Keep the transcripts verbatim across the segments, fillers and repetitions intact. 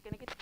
Oke, na kita.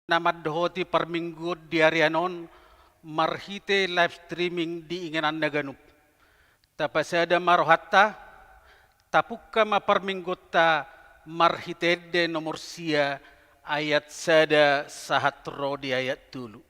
na mandohoti parmingguon di arian on marhite live streaming di inganan na ganup. Tapasada ma rohanta, tapungka ma parmingguonta marhite ende nomor sia, ayat sada sahat ro di ayat tolu.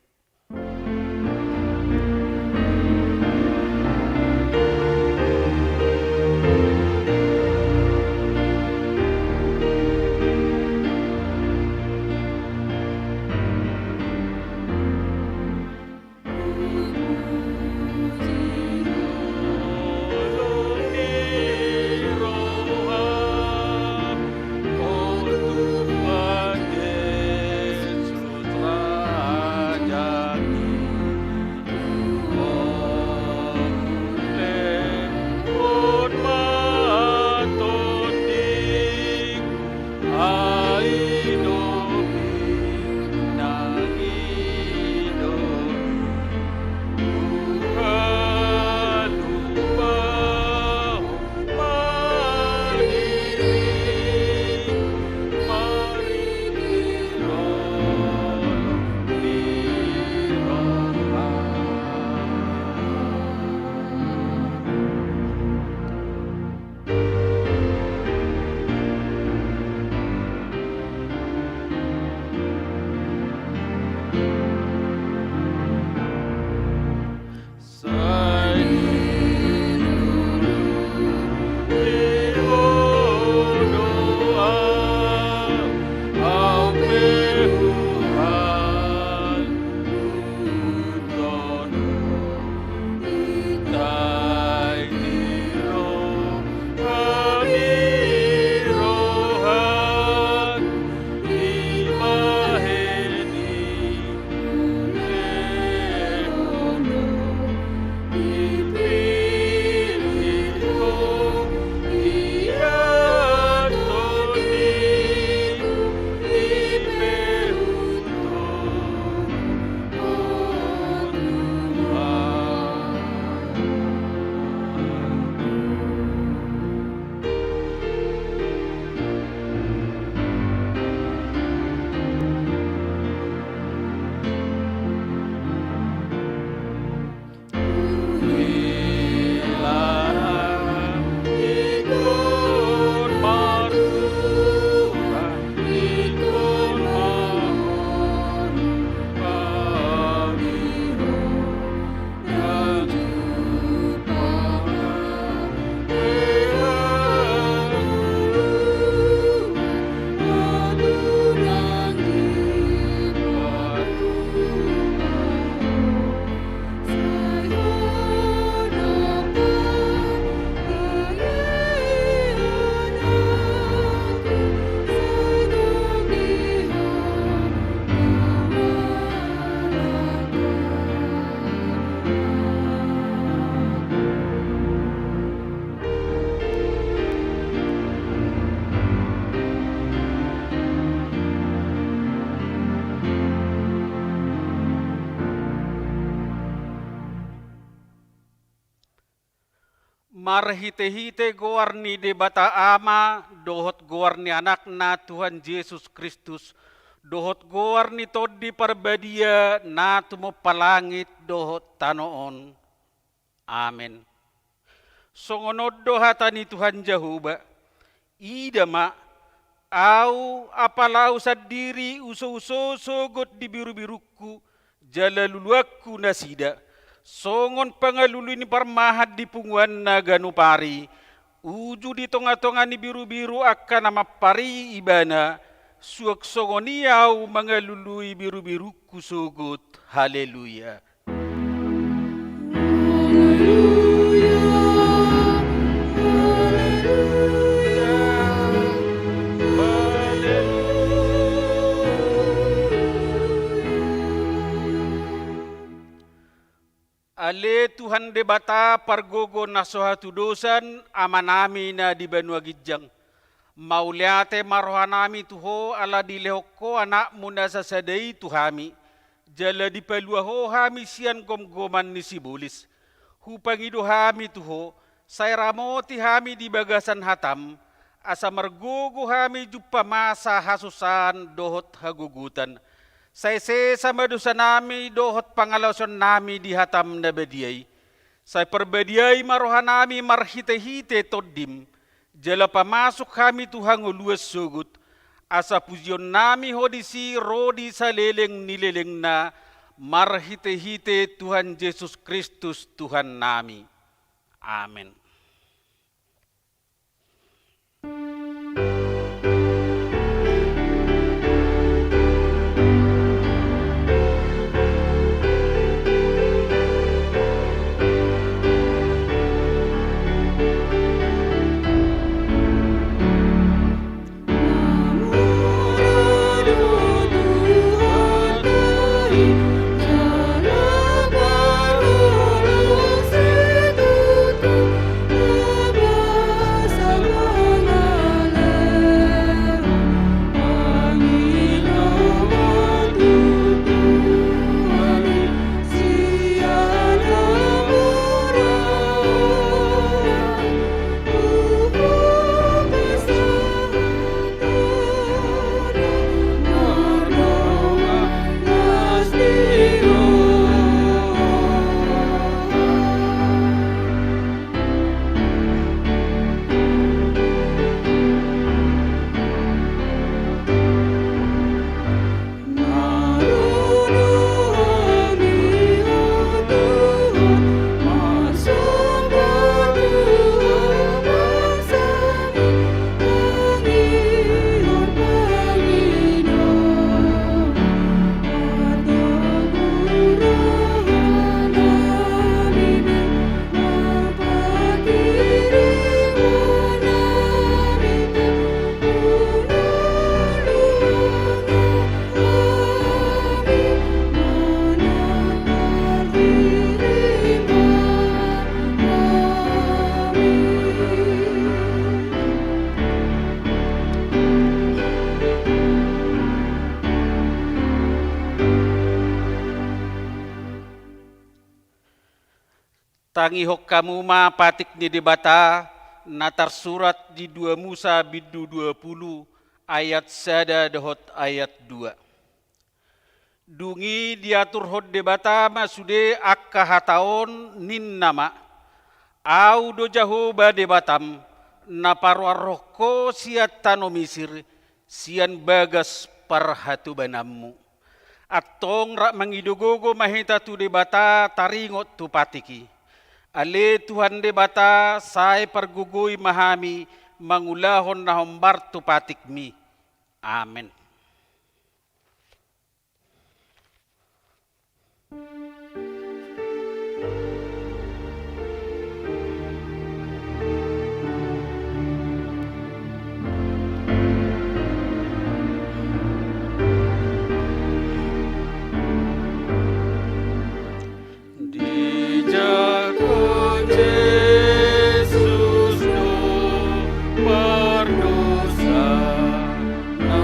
Marhitehite goar ni Debata Ama, dohot goar ni Anakna Tuhan Jesus Kristus, dohot goar ni Tondi Parbadia na tumompa langit dohot tano on. Amen. Songon on do hata ni Tuhan Jahowa: Ida ma, Ahu, apala Ahu sandiri husouso sogot di birubirungku, jala luluanku nasida, songon pangalului ni parmahan di punguanna ganup ari, uju di tongatonga ni birubiru angka na mampari ibana, suang songon i Ahu mangalului birubirungku sogot. Haleluya. Ale Tuhan Debata pargogo na so hatudosan, Amanami na di banua ginjang, mauliate ma rohanami tu Ho ala dilehon Ho Anakmu na sasada i tu hami, jala dipalua Ho hami sian gomgoman ni sibolis. Hupangido hami tu Ho, sai ramoti hami di bagasan hataM, asa margogo hami jumpa masa hasusaan dohot hagogotan. Sai sesa ma dosanami dohot pangalaosionnami di hataM na badia i. Sai parbadiai ma rohanami marhitehite TondiM, jala pamasuk hami tu hangoluan sogot, asa pujionnami Ho disi ro di saleleng ni lelengna, marhitehite Tuhan Jesus Kristus Tuhannami. Amen. Tangihon hamu ma patik ni Debata na tarsurat di dua Musa bindu dua pulu ayat sada dohot ayat dua. Dung i diaturhon Debata ma sude angka hata on, ninna ma: Ahu do Jahowa Debatam, na paruarhon ho sian tano Misir, sian bagas parhatobananmu. Antong rap mangido gogo ma hita tu Debata taringot tu patik i. Ale Tuhan Debata, sai pargogoi ma hami mangulahon na hombar tu patikmi. Amen. Dijangkon Jesus do pardosa na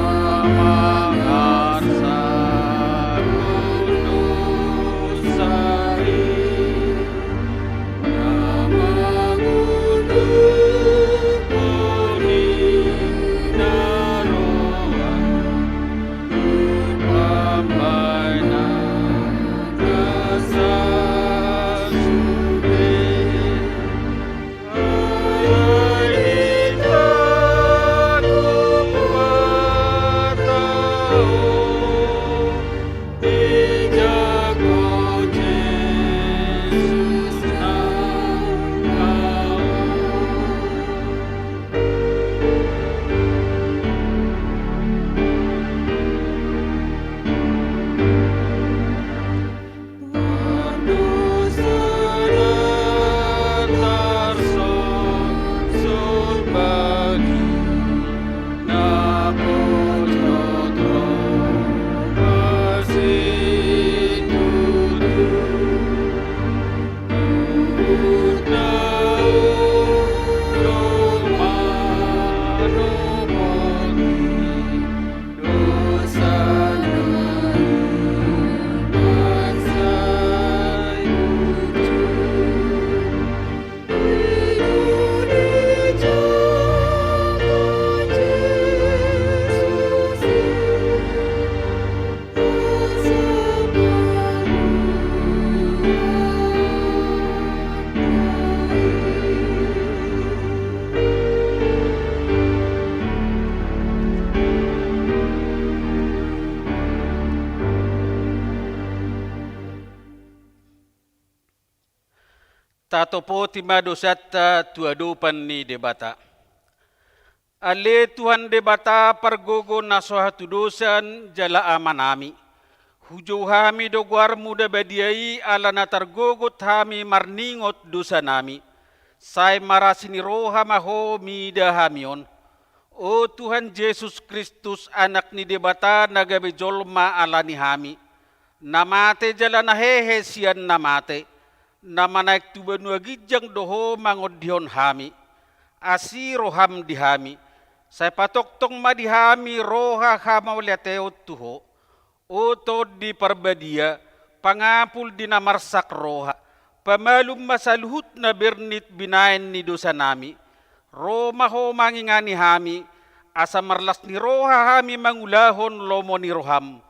Tatopoti ma dosanta tu adopan ni Debata. Ale Tuhan Debata, pargogo na so hatudosan jala Amanami, hujou hami do goarmu na badia i ala na targogot hami marningot dosanami. Sai marasi ni roha ma Ho mida hami on. O Tuhan Jesus Kristus, Anak ni Debata na gabe jolma ala ni hami, na mate jala na hehe sian na mate, na manaek tu banua ginjang do Ho mangondihon hami. Asi roham di hami, sai patongtong ma di hami roha hamauliateon tu Ho. O Tondi Parbadia, pangapul di na marsak roha, pamalum ma saluhut na bernit binaen ni dosanami. Ro ma Ho mangingani hami, asa marlas ni roha hami mangulahon lomo ni roham.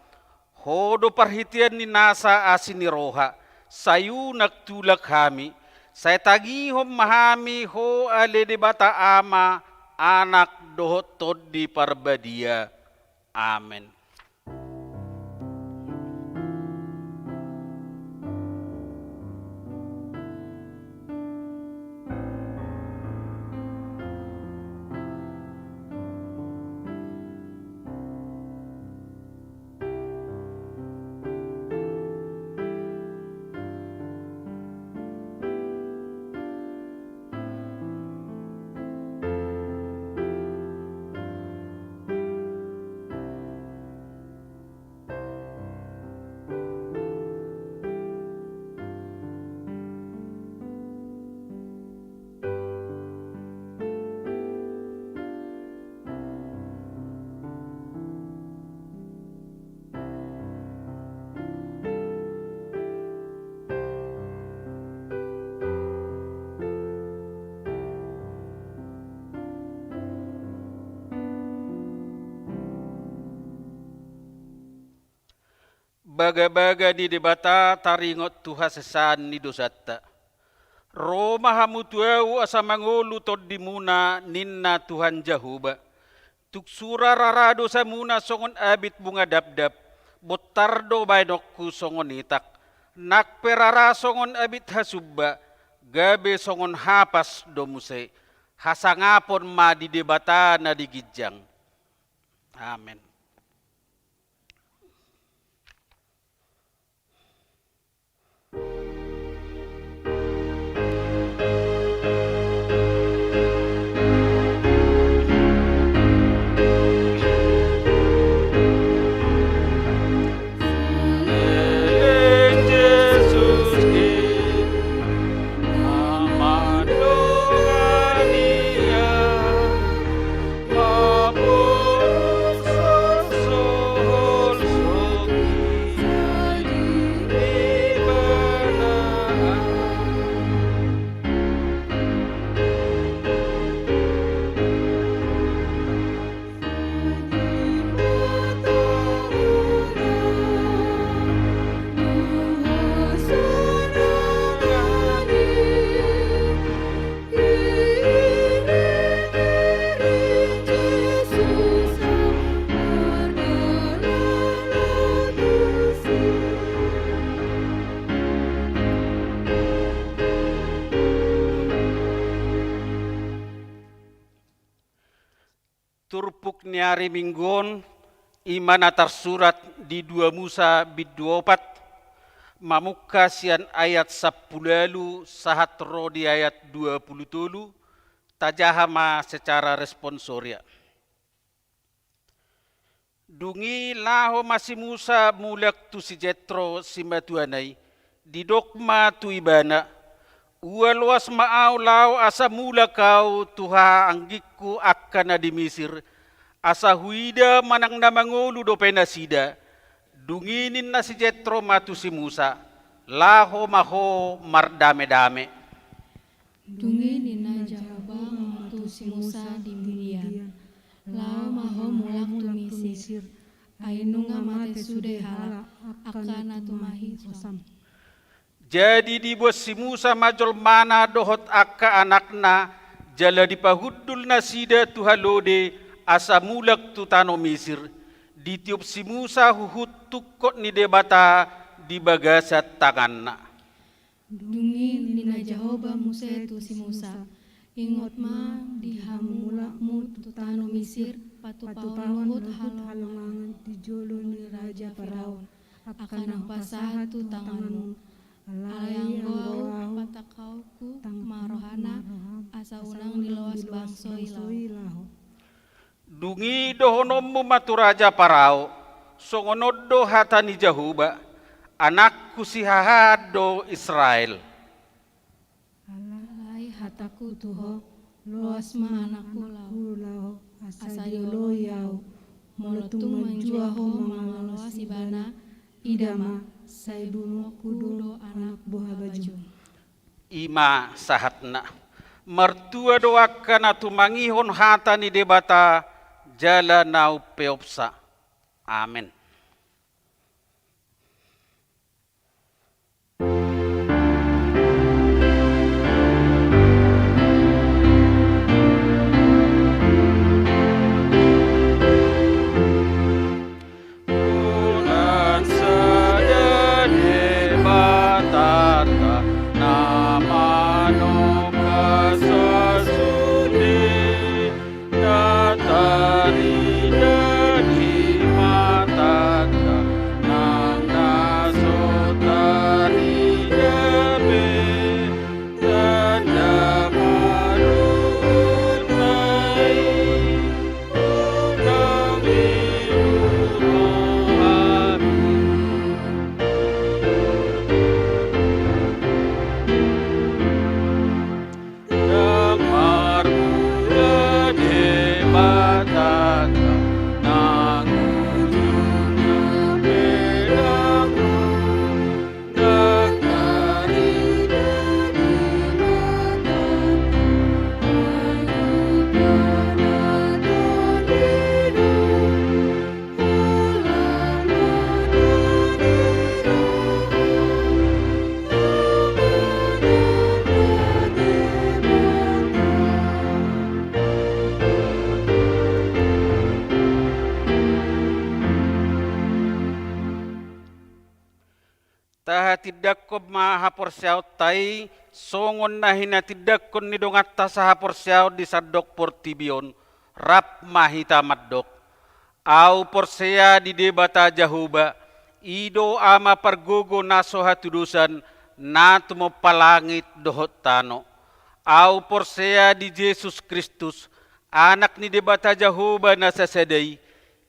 Ho do parhitean ni nasa asi ni roha, sai unang tulak hami, sai tangihon ma hami Ho ale Debata Ama, Anak dohot Tondi Parbadia. Amen. Bagabaga ni Debata taringot tu hasesaan ni dosanta. Ro ma hamu tu Ahu asa mangolu tondimuna, ninna Tuhan Jahowa. Tung sura rara dosamuna songon abit bunga dapdap, bontar do baenonku songon itak. Nang pe rara songon abit hasumba, gabe songon hapas do muse. Hasangapon ma di Debata na di ginjang. Amen. Turpuk ni ari Minggu on, i ma na tarsurat di dua Musa bindu opat, mamungka sian ayat sampulu ualu sahat ro di ayat dua pulu tolu, tajaha ma secara responsoria. Dung i laho ma si Musa mulak tu si Jetro simatuana i, didok ma tu ibana: Ua loas ma ahu laho asa mulak ahu tu hahaanggingku angka na di Misir, asa huida manang na mangolu dope nasida. Dung i ninna si Jetro ma tu si Musa: Laho ma ho mardamedame. Dung i ninna Jahowa ma tu si Musa di Midian: Laho ma ho mulak tu Misir, ai nunga mate sude halak angka na tumahi hosam. Jadi diboan si Musa ma jolmana dohot angka anakna, jala dipahundul nasida tu halode asa mulak tu tano Misir. Ditiop si Musa huhut tungkot ni Debata di bagasan tanganna. Dung i ninna Jahowa muse tu si Musa: Ingot ma di hamumulakmu tu tano Misir, patupahon luhut halongangan di jolo ni raja Firaun, angka na hupasahat tu tanganmu. Alai anggo Ahu, patangkashu ma rohana, asa unang diloas bangso i laho. Dung i dohononmu ma tu raja Parao: Songon on do hata ni Jahowa: Anakku sihahaan do Israel. Alai hatangku tu ho: Loas ma anakku laho, asa dioloi ahu. Molo tung manjua ho mangaloas ibana, ida ma, sai bunuonku do anak buhabajum. I ma sahatna. Martua do angka na tumangihon hata ni Debata jala na umpeopsa. Amen. Unang sada Debatanta na manopot sasudena, na tarida di matanta nang na so tarida be. Tanda ma do na i, unang diurupi. Ndang marmula Debatanta, nang ujungna pe ndang ro. Tahatindangkon ma haporseaonta i songon na hinatindangkon ni donganta sahaporseaon di sandok portibi on. Rap ma hita mandok: Ahu porsea di Debata Jahowa, i do Ama pargogo na so hatudosan, na tumompa langit dohot tano. Ahu porsea di Jesus Kristus, Anak ni Debata Jahowa na sasada i,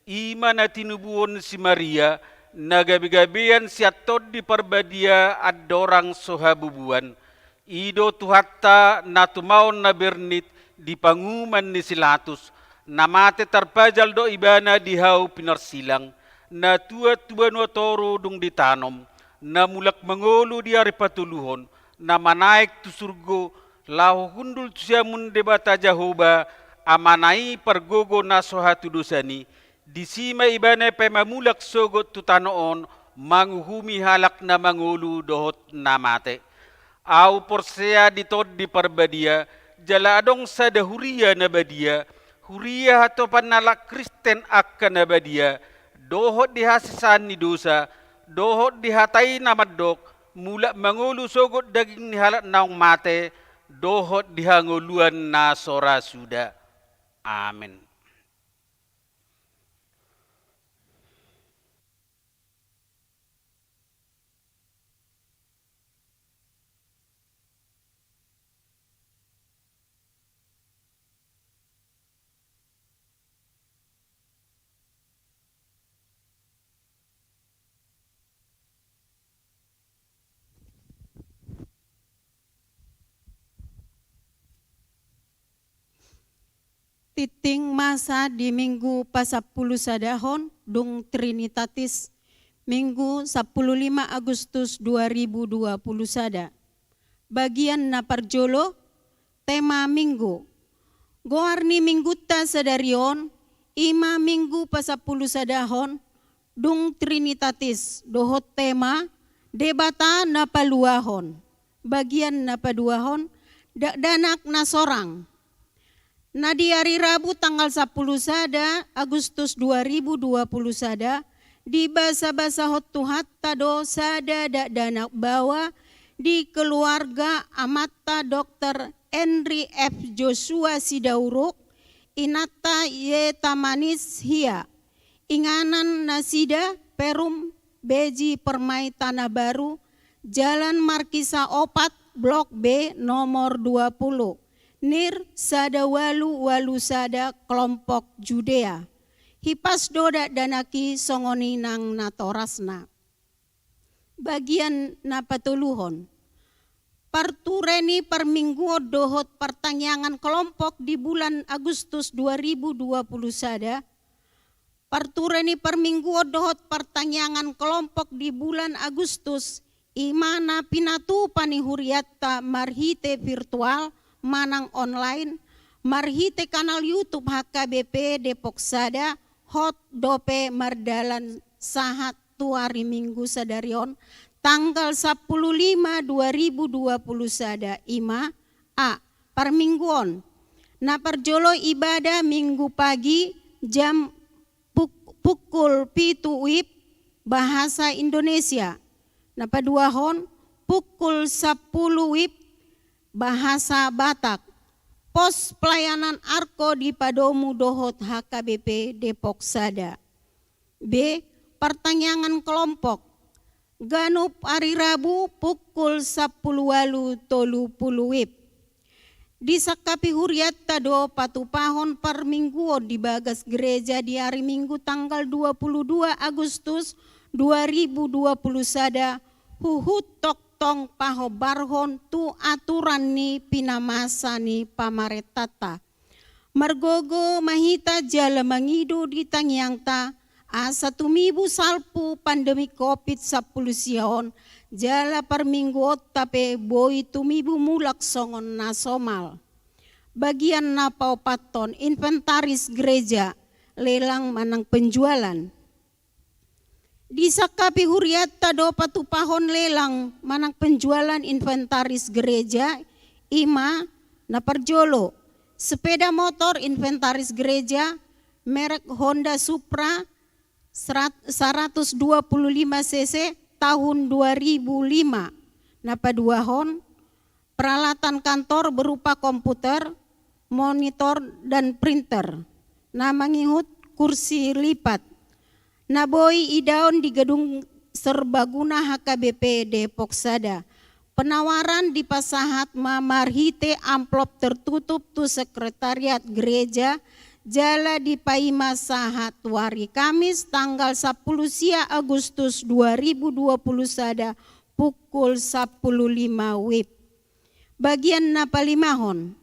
i ma na tinubuhon si Maria, na gabegabean sian Tondi Parbadia andorang so habubuan. I do Tuhanta na tumaon na bernit di panguhuman ni si Latus, na mate tarpajal do ibana di hau pinarsilang, na tuat tu banua toru dung ditanom, na mulak mangolu di ari patoluhon, na manaek tu surgo, laho hundul tu siamun Debata Jahowa, Amana i pargogo na so hatudosan i, disi ma ibana pe mamulak sogot tu tano on, manguhumi halak na mangolu dohot na mate. Ahu porsea di Tondi Parbadia, jala adong sada huria na badia, huria hatopan halak Kristen angka na badia, dohot di hasesaan ni dosa, dohot di hata i na mandok, mulak mangolu sogot daging ni halak naung mate, dohot di hangoluan na so ra suda. Amen. Tingting masa di Minggu pasampulusadahon dung Trinitatis, Minggu sampulu lima Agustus dua ribu dua puluh sada. Bagian na parjolo, tema Minggu. Goar ni Minggunta sadari on, i ma Minggu pasampulusadahon dung Trinitatis, dohot tema Debata na paluahon. Bagian na paduahon, dakdanak na sorang. Na di ari Rabu tanggal sampulu sada Agustus dua ribu dua puluh sada, dibasabasahon Tuhanta do sada dakdanak baoa Di keluarga amanta Dokter Henry F Joshua Sidauruk, inanta Yeta Manis Hia, inganan nasida Perum Beji Permai Tanah Baru, Jalan Markisa opat, Blok B, nomor dua puluh, NIR sada ualu ualu sada, kelompok Judea. Hipas do dakdanak i songon i nang natorasna. Bagian na patoluhon. Parture ni parmingguon dohot partangiangan kelompok di bulan Agustus dua ribu dua puluh sada. Parture ni parmingguon dohot partangiangan kelompok di bulan Agustus, i ma na pinatupa ni hurianta marhite virtual manang online, marhite kanal YouTube H K B P Depok Sada, hot dope mardalan sahat tu ari Minggu sadari on, tanggal sampulu lima dua ribu dua puluh sada, i ma: A. Parmingguon. Na parjolo ibadah Minggu pagi jam puk-, pukul pitu WIB, bahasa Indonesia. Na paduahon, pukul sampulu WIB, bahasa Batak. Pos pelayanan Arko dipadomu dohot H K B P Depok Sada. B. Partangiangan kelompok. Ganup ari Rabu pukul sampulu ualu tolu pulu WIB. Disangkapi hurianta do patupahon parmingguon di bagas gereja di ari Minggu tanggal dua puluh dua Agustus dua ribu dua puluh sada, huhut tongtong pahombarhon tu aturan ni pinamasa ni pamarentanta. Margogo ma hita jala mangido di tangiangta, asa tumibu salpu pandemi covid sampulu sia on, jala parmingguonta pe boi tumibu mulak songon na somal. Bagian na paopathon, inventaris gereja, lelang manang penjualan. Disangkapi hurianta do patupahon lelang manang penjualan inventaris gereja, i ma na parjolo, sepeda motor inventaris gereja, merek Honda Supra serat-, saratus dua puluh lima cc tahun dua ribu lima. Na paduahon, peralatan kantor berupa komputer, monitor, dan printer. Na mangihut, kursi lipat. Na boi idaon di gedung serbaguna H K B P Depok Sada. Penawaran dipasahat ma marhite amplop tertutup tu sekretariat gereja, jala dipaima sahat tu ari Kamis tanggal sampulu sia Agustus dua ribu dua puluh sada pukul sampulu lima WIB. Bagian na palimahon.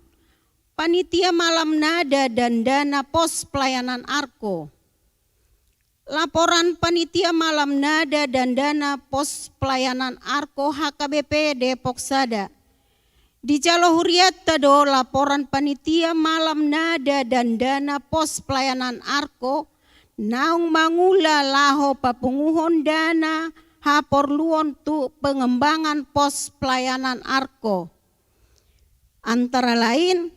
Panitia Malam Nada Dandana Pos Pelayanan Arko. Laporan Panitia Malam Nada Dandana Pos Pelayanan Arko H K B P Depok Sada. Dijalo hurianta do laporan Panitia Malam Nada Dandana Pos Pelayanan Arko naung mangula laho papunguhon dana haporluon tu pengembangan pos pelayanan Arko. Antara lain,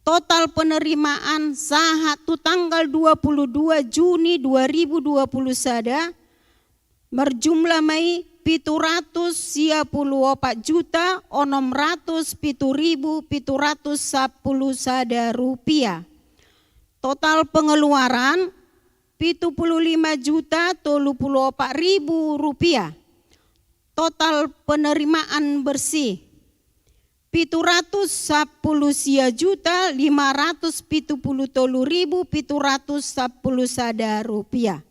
total penerimaan sahat tu tanggal dua puluh dua Juni dua ribu dua puluh sada, marjumlah ma i pitu ratus sia pulu opat juta onom ratus pitu ribu pitu ratus sampulu sada rupiah. Total pengeluaran pitu pulu lima juta tolu pulu opat ribu rupiah. Total penerimaan bersih pitu ratus sampulu sia juta lima ratus pitu pulu tolu ribu pitu ratus sampulu sada rupiah.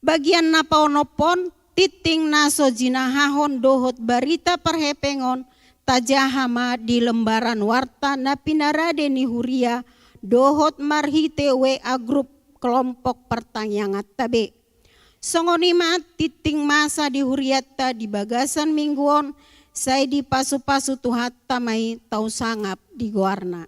Bagian na paonomhon, tingting na so jinahahon dohot barita parhepengon tajaha ma di lembaran warta na pinarade ni huria dohot marhite W A grup kelompok partangianganta be. Songon i ma tingting masa di hurianta di bagasan minggu on, sai dipasupasu Tuhanta ma i, tau sangap di goarna.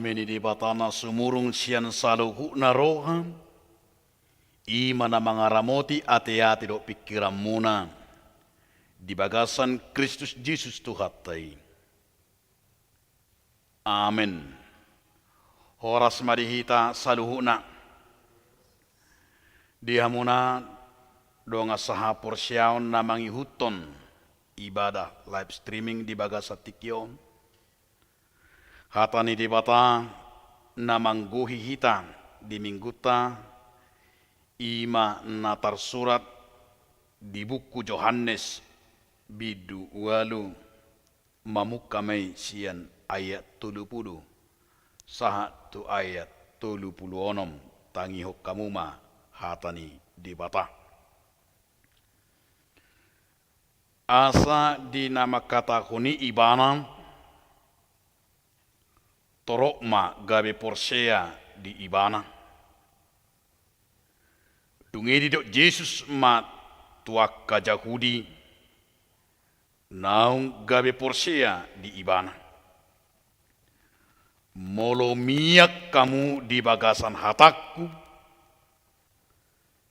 Dame ni Debata na sumurung sian saluhutna roha, i ma na mangaramoti ateate dohot pingkiranmuna di bagasan Kristus Jesus Tuhanta i. Amen. Horas ma di hita saluhutna. Di hamuna dongan sahaporseaon na mangihuthon ibadah live streaming di bagasan tingki on. Hata ni Debata na manggohi hita di Minggunta, i ma na tarsurat di buku Johannes bindu ualu, mamungka ma i sian ayat tolu pulu sahat tu ayat tolu pulu onom. Tangihon hamu ma hata ni Debata. Asa di na mangkatahon i ibana, torop ma gabe porsea di ibana. Dung i didok Jesus ma tu angka Jahudi naung gabe porsea di ibana: Molo mian hamu di bagasan hatangku,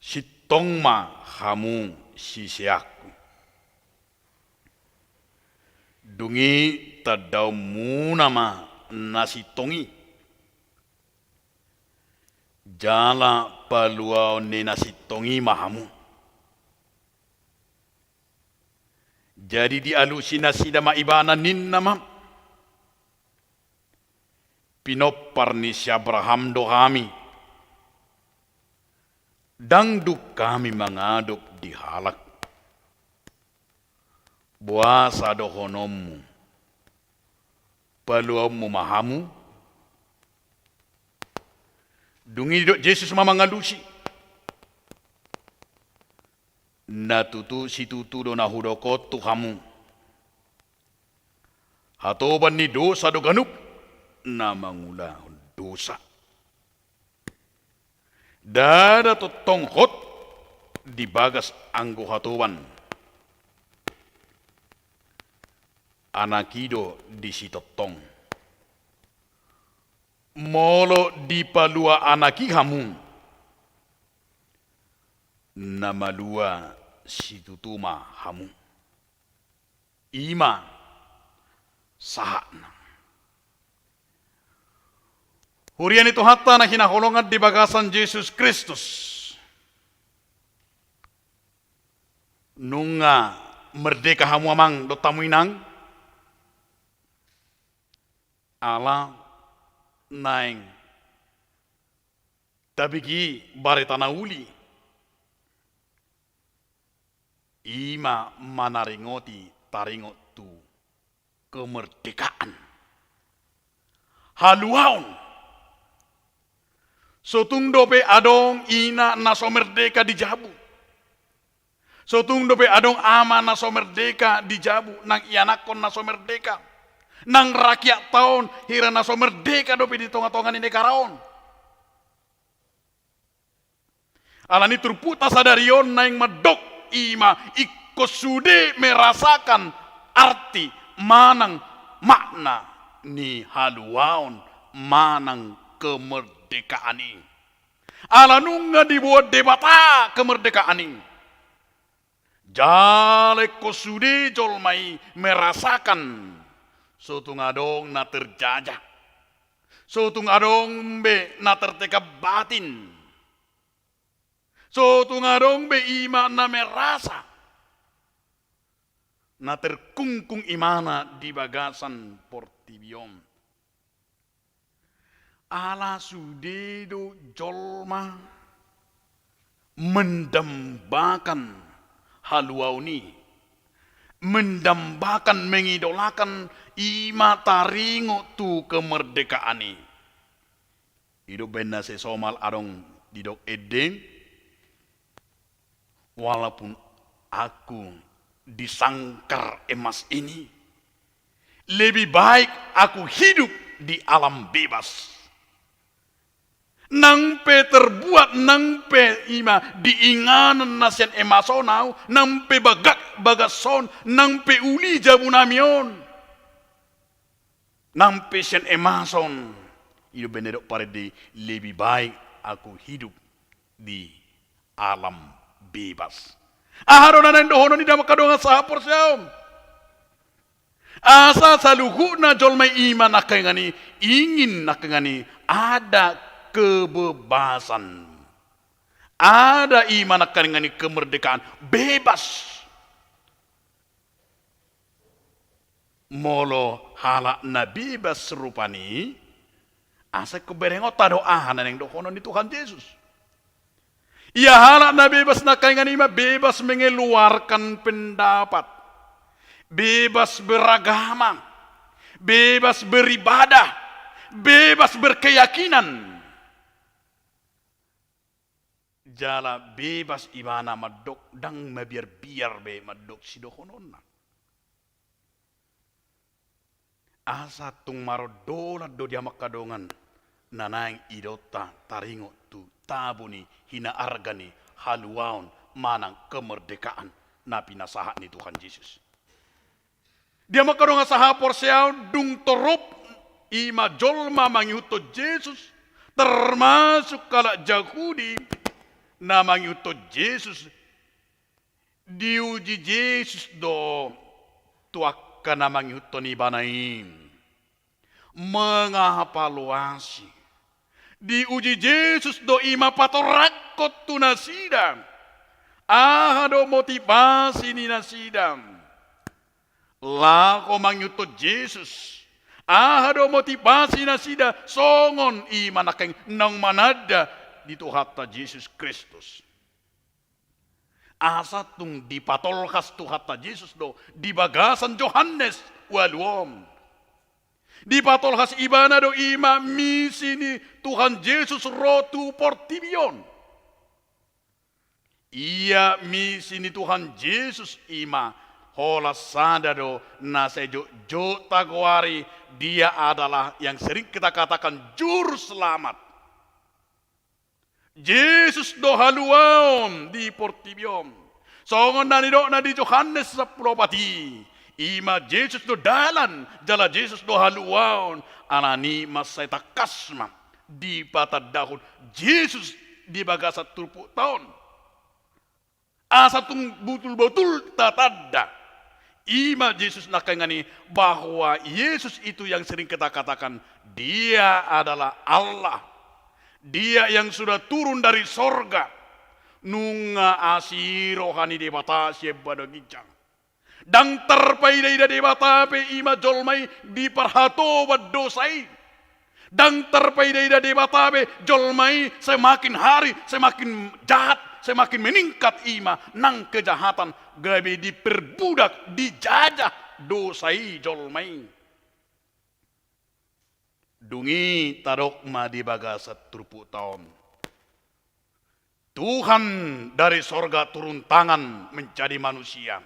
sintong ma hamu siseanku. Dung i tandaonmuna ma na sintong i, jala paluaon ni na sintong i ma hamu. Jadi dialusi nasida ma ibana, ninna ma: Pinompar ni si Abraham do hami. Ndang dung hami mangadop di halak. Boasa dohononmu: Paluaonmu ma hamu? Dung i didok Jesus ma mangalusi: Na tutu situtu do na hudok on tu hamu: Hatoban ni dosa do ganup na mangulahon dosa. Ndada tongtong hot di bagas anggo hatoban. Anak i do disitongtong. Molo dipalua Anak i hamu, na malua situtu ma hamu. I ma sahatna. Huria ni Tuhanta na hinaholongan di bagasan Jesus Kristus. Nunga merdeka hamu amang dohot hamu inang? Ala naeng tabege barita na uli, i ma manaringoti taringot tu kemerdekaan. Haluaon. So tung dope adong ina na so merdeka di jabu. So tung dope adong ama na so merdeka di jabu, nang ianakhon na so merdeka, nang rakyat ta on hira na so merdeka dope di tongatonga ni negara on. Alani turpukta sadari on naeng mandok, i ma ingkon sude merasakan arti manang makna ni haluaon manang kemerdekaan i. Ala nunga diboan Debata kemerdekaan i. Jala ingkon sude jolma i merasakan, so tung adong na terjajah, so tung adong be na tertekan batin, so tung adong be i ma na merasa na terkungkung imana di bagasan portibi on. Ala sude do jolma mendambakan haluaon i, mendambakan, mengidolakan i ma taringot tu kemerdekaan i. I do baen na sesomal adong didok ende: Walaupun aku disangkar emas ini, lebih baik aku hidup di alam bebas. Nang pe terbuat, nang pe i ma di inganan na sian emas on ahu, nang pe bagak bagas on, nang pe uli jabunami on, nang pe sian emas on, I do umbahen na didok parende, lebih baik aku hidup di alam bebas. Aha do na naeng dohonon i di hamu angka dongan sahaporseaon? Asa saluhutna jolma i, i ma nangkaningan i, ingin nangkaningan i ada kebebasan. Ada i ma nangkaningan i kemerdekaan, bebas. Molo halak na bebas rupani, asa ingkon berengonta do aha na naeng dohonon ni Tuhan Jesus. Ia halak na bebas nangkaningan i ma bebas mengeluarkan pendapat, bebas beragama, bebas beribadah, bebas berkeyakinan. Jala bebas ibana mandok, ndang mabiar-biar be mandok sidohononna. Asa tung marondolan do di hamu angka dongan na naeng idaonta taringot tu tabo ni hinaarga ni haluaon manang kemerdekaan na pinasahat ni Tuhan Jesus. Di hamu angka dongan sahaporseaon, dung torop i ma jolma mangihuthon Jesus, termasuk halak Jahudi na mangihuthon Jesus, diuji Jesus do tu angka na mangihuthon ibana i. Mengevaluasi. Diuji Jesus do i ma patorangkon tu nasida. Aha do motivasi ni nasida laho mangihuthon Jesus? Aha do motivasi nasida songon i ma nangkaning naung mananda di Tuhanta Jesus Kristus? Asa tung dipatolhas Tuhanta Jesus do di bagasan Johannes ualu on. Dipatolhas ibana do i ma misi ni Tuhan Jesus ro tu portibi on. Ia misi ni Tuhan Jesus i ma holan sada do na sai jotjot tagoari, Dia adalah yang sering kita katakan Juru Selamat. Jesus do haluaon di portibi on. Songon na nidokna di Johannes sampulu opat i, i ma Jesus do dalan, jala Jesus do haluaon, alani i mansai tangkas ma dipatandahon Jesus di bagasan turpukta on. Asa tung botul-botul tatanda. I ma Jesus nangkaningan i, bahwa Yesus itu yang sering kita katakan, Dia adalah Allah. Dia yang sudah turun dari sorga. Nunga asi roha ni Debata sian banua ginjang. Ndang tarpaida-ida Debata pe i ma jolma i di parhatoban dosa i. Ndang tarpaida-ida Debata be jolma i semakin hari semakin jahat, semakin meningkat i ma nang kejahatan, gabe diperbudak, dijajah dosa i jolma i. Dung i tadok ma di bagasan turpukta on. Tuhan dari sorga turun tangan menjadi manusia.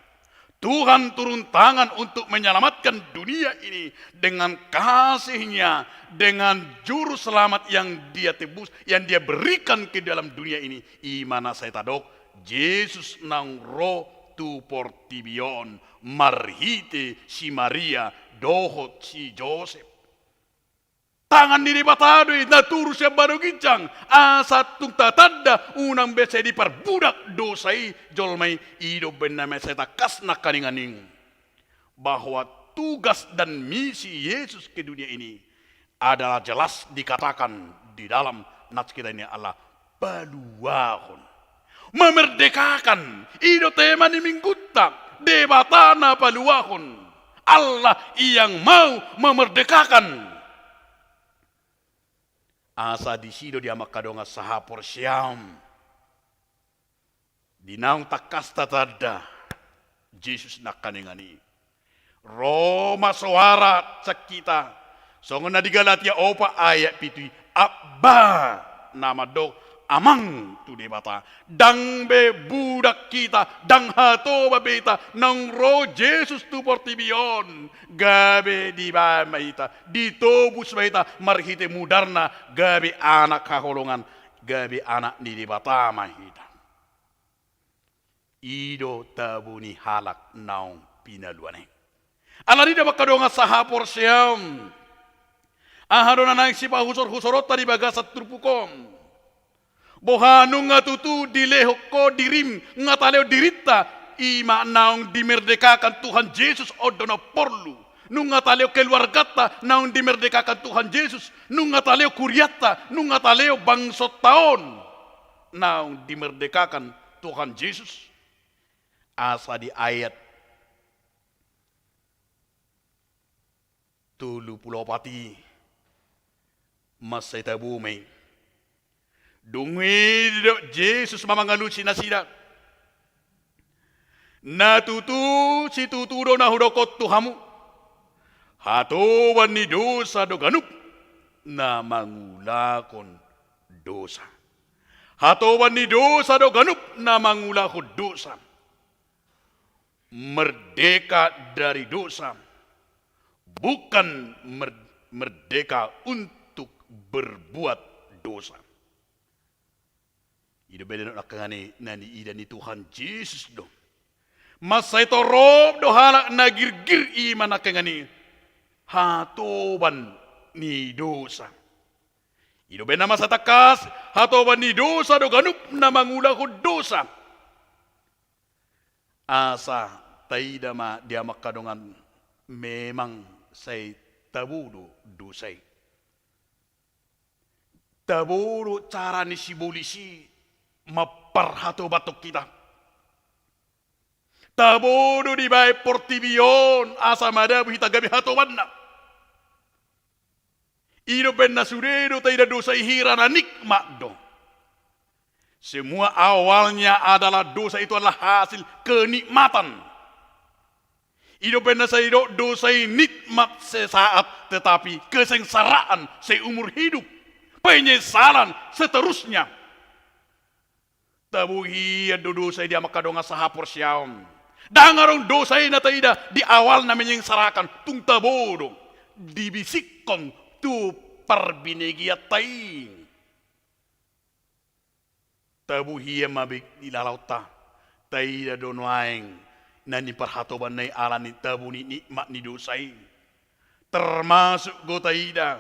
Tuhan turun tangan untuk menyelamatkan dunia ini dengan kasih-Nya, dengan juru selamat yang Dia tebus, yang Dia berikan ke dalam dunia ini. I ma na sai tadok, Jesus naung ro tu portibi on marhite si Maria dohot si Josep. Tangan ni Debata do i na turun sian banua ginjang, asa tung tatanda unang be sai diparbudak dosa i jolma i. I do umbahen na mansai tangkas nangkaningan i, bahwa tugas dan misi Yesus ke dunia ini adalah jelas dikatakan di dalam nas kita ini adalah paluahon. Memerdekakan. I do tema ni minggunta, Debata na paluahon. Allah yang mau memerdekakan. Asa disi do di hamu angka dongan sahaporseaon, di naung tangkas tatanda Jesus nangkaningan i. Ro ma soara sian hita, songon na di Galatia opat ayat pitu i, Abba, na mandok Amang tu Debata. Ndang be budak hita, ndang hatoban be hita, naung ro Jesus tu portibi on, gabe dibaen ma hita, ditobus ma hita marhite mudarna, gabe anak haholongan, gabe anak ni Debata ma hita. I do tabo ni halak naung pinaluan i. Alani i di hamu angka dongan sahaporseaon, Aha do na naeng sipahusorhusoronta di bagasan turpuk on? Boha nunga tutu dilehon ho dirim, nunga talehon dirinta, i ma naung dimerdekakan Tuhan Jesus, on do na porlu. Nunga talehon keluarganta naung dimerdekakan Tuhan Jesus, nunga talehon kurianta, nunga talehon bangsonta on naung dimerdekakan Tuhan Jesus. Asa di ayat tolu pulu opat i mansai tabo ma i. Dung i didok Jesus ma mangalusi nasida: Na tutu situtu do na hudok on tu hamu, hatoban ni dosa do ganup na mangulahon dosa. Hatoban ni dosa do ganup na mangulahon dosa. Merdeka dari dosa, bukan mer-, merdeka untuk berbuat dosa. I do umbahen na, angka na niida ni Tuhan Jesus do. Mansai torop do halak na girgir, i ma na angka na hatoban ni dosa. I do umbahen na mansai tangkas, hatoban ni dosa do ganup na mangulahon dosa. Asa taida ma di hamu angka dongan, memang sai tabo do dosa i. Tabo do cara ni sibolis i mamparhatobathon hita. Tabo do dibahen portibi on asa madabu hita gabe hatobanna. I do umbahen na sude do taida dosa i hira na nikmat do. Semua awalnya adalah, dosa itu adalah hasil kenikmatan. I do umbahen na sai didok dosa i nikmat sesaat, tetapi kesengsaraan seumur hidup, penyesalan seterusnya. Tabo hian do dosa i di hamu angka dongan sahaporseaon. Ndang adong dosa i na taida di awalna menyengsarakan, tung tabo do dibisikkon tu parbinegeanta i. Tabo hian ma be di lalaonta, taida do nuaeng na niparhatobanna i ala ni tabo ni nikmat ni dosa i. Termasuk do taida,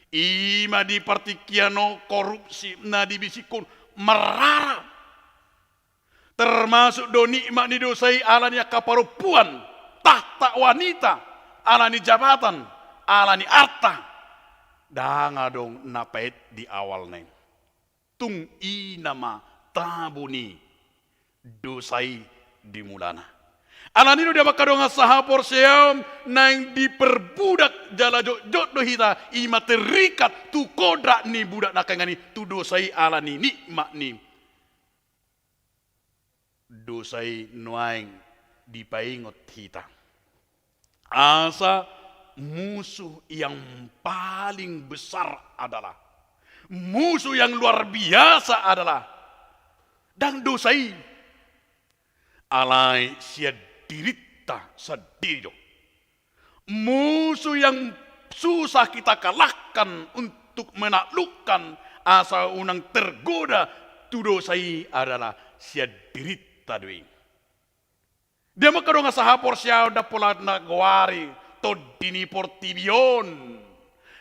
i ma di partingkian on korupsi na dibisikkon marrara. Termasuk do nikmat ni dosa i ala ni angka parompuan, tahta wanita, ala ni jabatan, ala ni arta. Ndang adong na paet di awalna i. Tung i nama tabo ni dosa i di mulana. Ala ni i do di hamu angka dongan sahaporseaon, naeng diperbudak jala jotjot do hita, i ma terikat tu kodrat ni budak na angka na i, tu dosa i ala ni nikmat ni dosa i nuaeng dipaingot hita. Asa musuh yang paling besar adalah, musuh yang luar biasa adalah, ndang dosa i. Alai sian dirinta sandiri do. Musuh yang susah kita kalahkan untuk menaklukkan asa unang tergoda tu dosa i adalah sian dirinta do i. Di hamu angka dongan sahaporseaon, ndang pola na goari tondi ni portibi on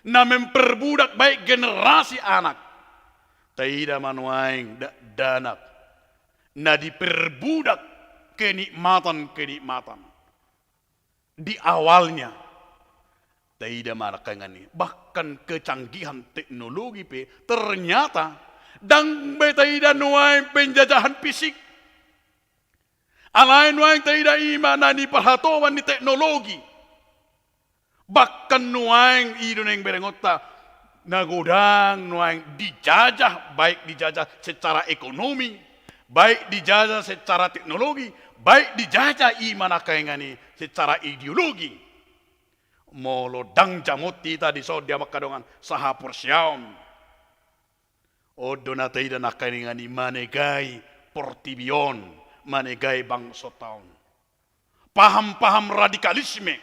na memperbudak baik generasi anak. Taida ma nuaeng dakdanak na diperbudak kenikmatan-kenikmatan di awalnya. Taida ma na angka na i, bahkan kecanggihan teknologi pe ternyata ndang be taida nuaeng penjajahan fisik. Alai nuaeng taida i ma na niparhatoban ni teknologi. Bahkan nuaeng i do naeng berengonta, na godang nuaeng dijajah, baik dijajah secara ekonomi, baik dijajah secara teknologi, baik dijajah i ma na angka na i secara ideologi. Molo ndang jamot hita dison di hamu angka dongan sahaporseaon, on do na taida na angka na i manegai portibi on, manegai bangsonta on. Paham-paham radikalisme,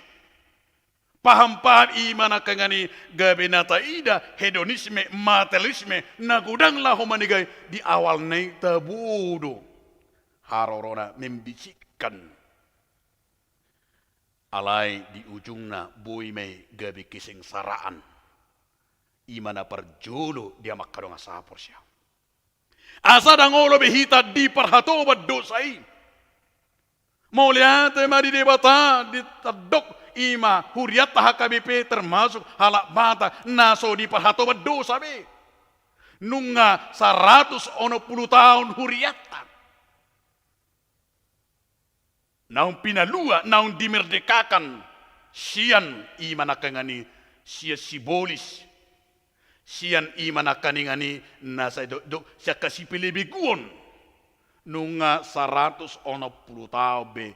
paham-paham i ma na angka na i gabe na taida hedonisme, materialisme, na godang laho manegai di awalna i tabo do harorona membisikkan. Alai di ujungna boi ma i gabe kesengsaraan. I ma na parjolo di hamu angka dongan sahaporseaon. Asa ndang olo be hita diparhatoban dosa i. Mauliate ma di Debata di tandok i ma hurianta H K B P termasuk halak Batak na so diparhatoban dosa be. Nunga saratus onom pulu taon hurianta. Naung pinalua, naung dimerdekakan sian i ma na kengani sian sibolis. Sian i ma na kengani na sai do, do, sian hasipelebeguon. Nunga saratus onom pulu taon be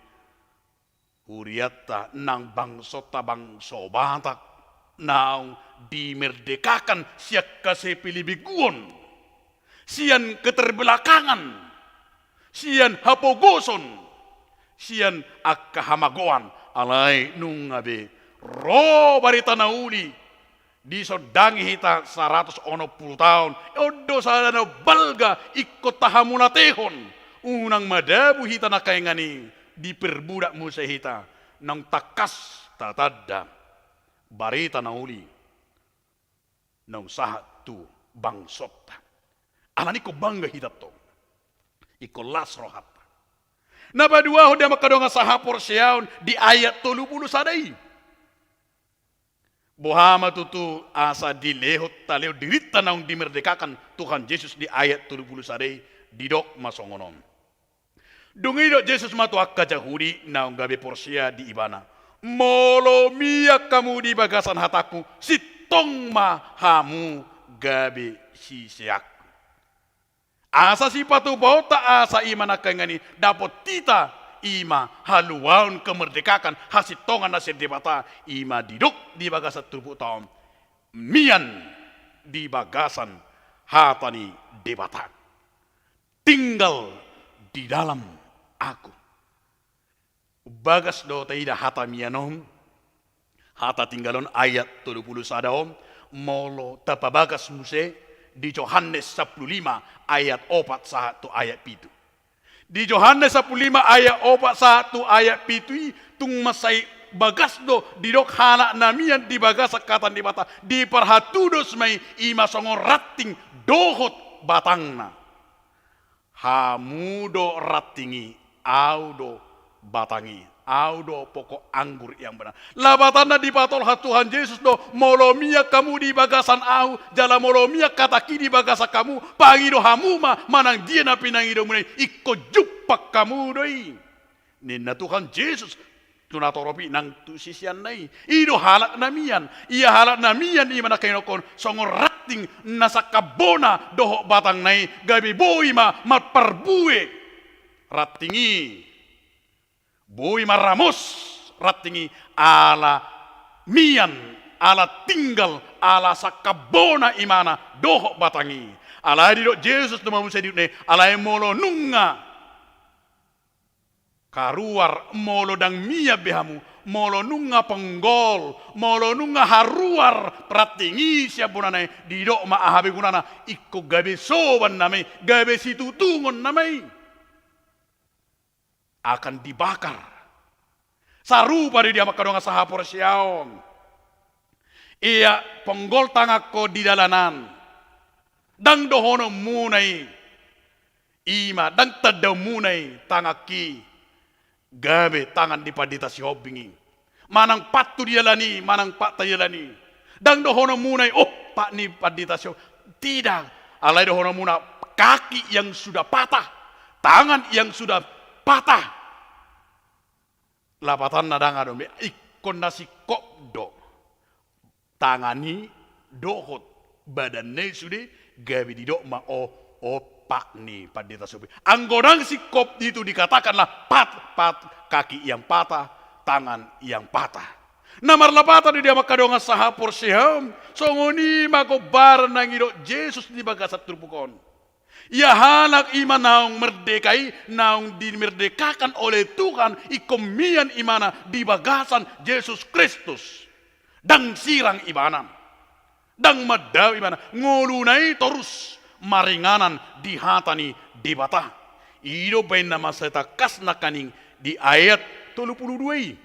hurianta nang bangsonta bangso Batak naung dimerdekakan sian hasipelebeguon, sian keterbelakangan, sian hapogoson, sian angka hamagoan, alai nunga be ro barita na uli. Disondangi hita saratus onom pulu taon, on do sada na balga ingkon tahamulatehon. Unang madabu hita na kengani, diperbudak muse hita, naung tangkas tatanda barita na uli naung sahat tu bangsonta. Alani ingkon bangga hita tong. Ingkon las rohanta. Na paduahon di hamu angka dongan sahaporseaon di ayat tolu pulu sada i. Boha ma tutu asa dilehon, talehon dirinta naung dimerdekakan Tuhan Jesus di ayat tolu pulu sada i, didok ma songon on. Dung i didok Jesus ma tu angka Jahudi naung gabe porsea di Ibana, molo mian hamu di bagasan hatangku, sintong ma hamu gabe siseanku. Asa sipatupaonta asa i ma na kengani dapot hita i ma haluaon, kemerdekaan, hasintongan na sian Debata, i ma didok di bagasan turpukta on, mian di bagasan hata ni Debata. Tinggal di dalam Aku. Bagas do taida hata mian on, hata tinggal on, ayat tolu pulu sada on, molo tapabagas muse di Johannes sampulu lima ayat opat sahat tu ayat pitu. Di Johannes sampulu lima ayat opat sahat tu ayat pitu i, tung mansai bagas do didok halak na mian di bagasan hata ni Debata, diparhatudos ma i, i ma songon ranting dohot batangna. Hamu do ranting i, Ahu do batang i, Ahu do pokok anggur yang benar. Lapatanna dipatolhas Tuhan Jesus do, molo mian hamu di bagasan Ahu, jala molo mian hatangki di bagasan hamu, pangido hamu ma manang dia na pinangidomuna i, ingkon jumpang hamu do i. Ninna Tuhan Jesus tu natorop i nang tu siseanna i. I do halak na mian. Ia halak na mian i ma na kinadokkon songon ranting na sangkap bona dohot batangna i, gabe boi ma marparbue ranting i. Boi ma ramos ranting i ala mian, ala tinggal, ala sangkap bona imana dohot batang i. Alai didok Jesus tu manusia di dunia i, alai molo nunga haruar, molo ndang mian be hamu, molo nunga ponggol, molo nunga haruar ranting i sian bonana i, didok ma aha be gunana, ingkon gabe soban nama i, gabe situtungon nama i. Akan dibakar. Sarupa do i di hamu angka dongan sahaporseaon. Ia ponggol tanganhon di dalanan. Ndang dohononmuna i. I ma, ndang tandaonmuna i tanganki gabe tangan ni Pandita Sihombing i. Manang pat tu di dalan i, manang pat tu di dalan i. Ndang dohononmuna i, oh, pat ni Pandita Sihombing. Tidak. Alai dohononmuna kaki yang sudah patah, tangan yang sudah patah. Lapatanna ndang adong be, ingkon na singkop do tangan i dohot badanna i sude, gabe didok ma, o, o, pat ni Pandita Sihombing. Anggo ndang singkop itu dikatakanlah pat, pat, kaki yang patah, tangan yang patah. Na marlapatan do i di hamu angka dongan sahaporseaon, songon i ma gombaran na nidok Jesus di bagasan turpuk on. Ia halak i ma naung merdeka i, naung dimerdekakan oleh Tuhan, ingkon mian imana di bagasan Jesus Kristus. Ndang sirang ibana. Ndang mandao ibana. Ngoluna i torus maringanan di hata ni Debata. I do baen na mansai tangkas nangkaning di ayat tolu pulu dua i.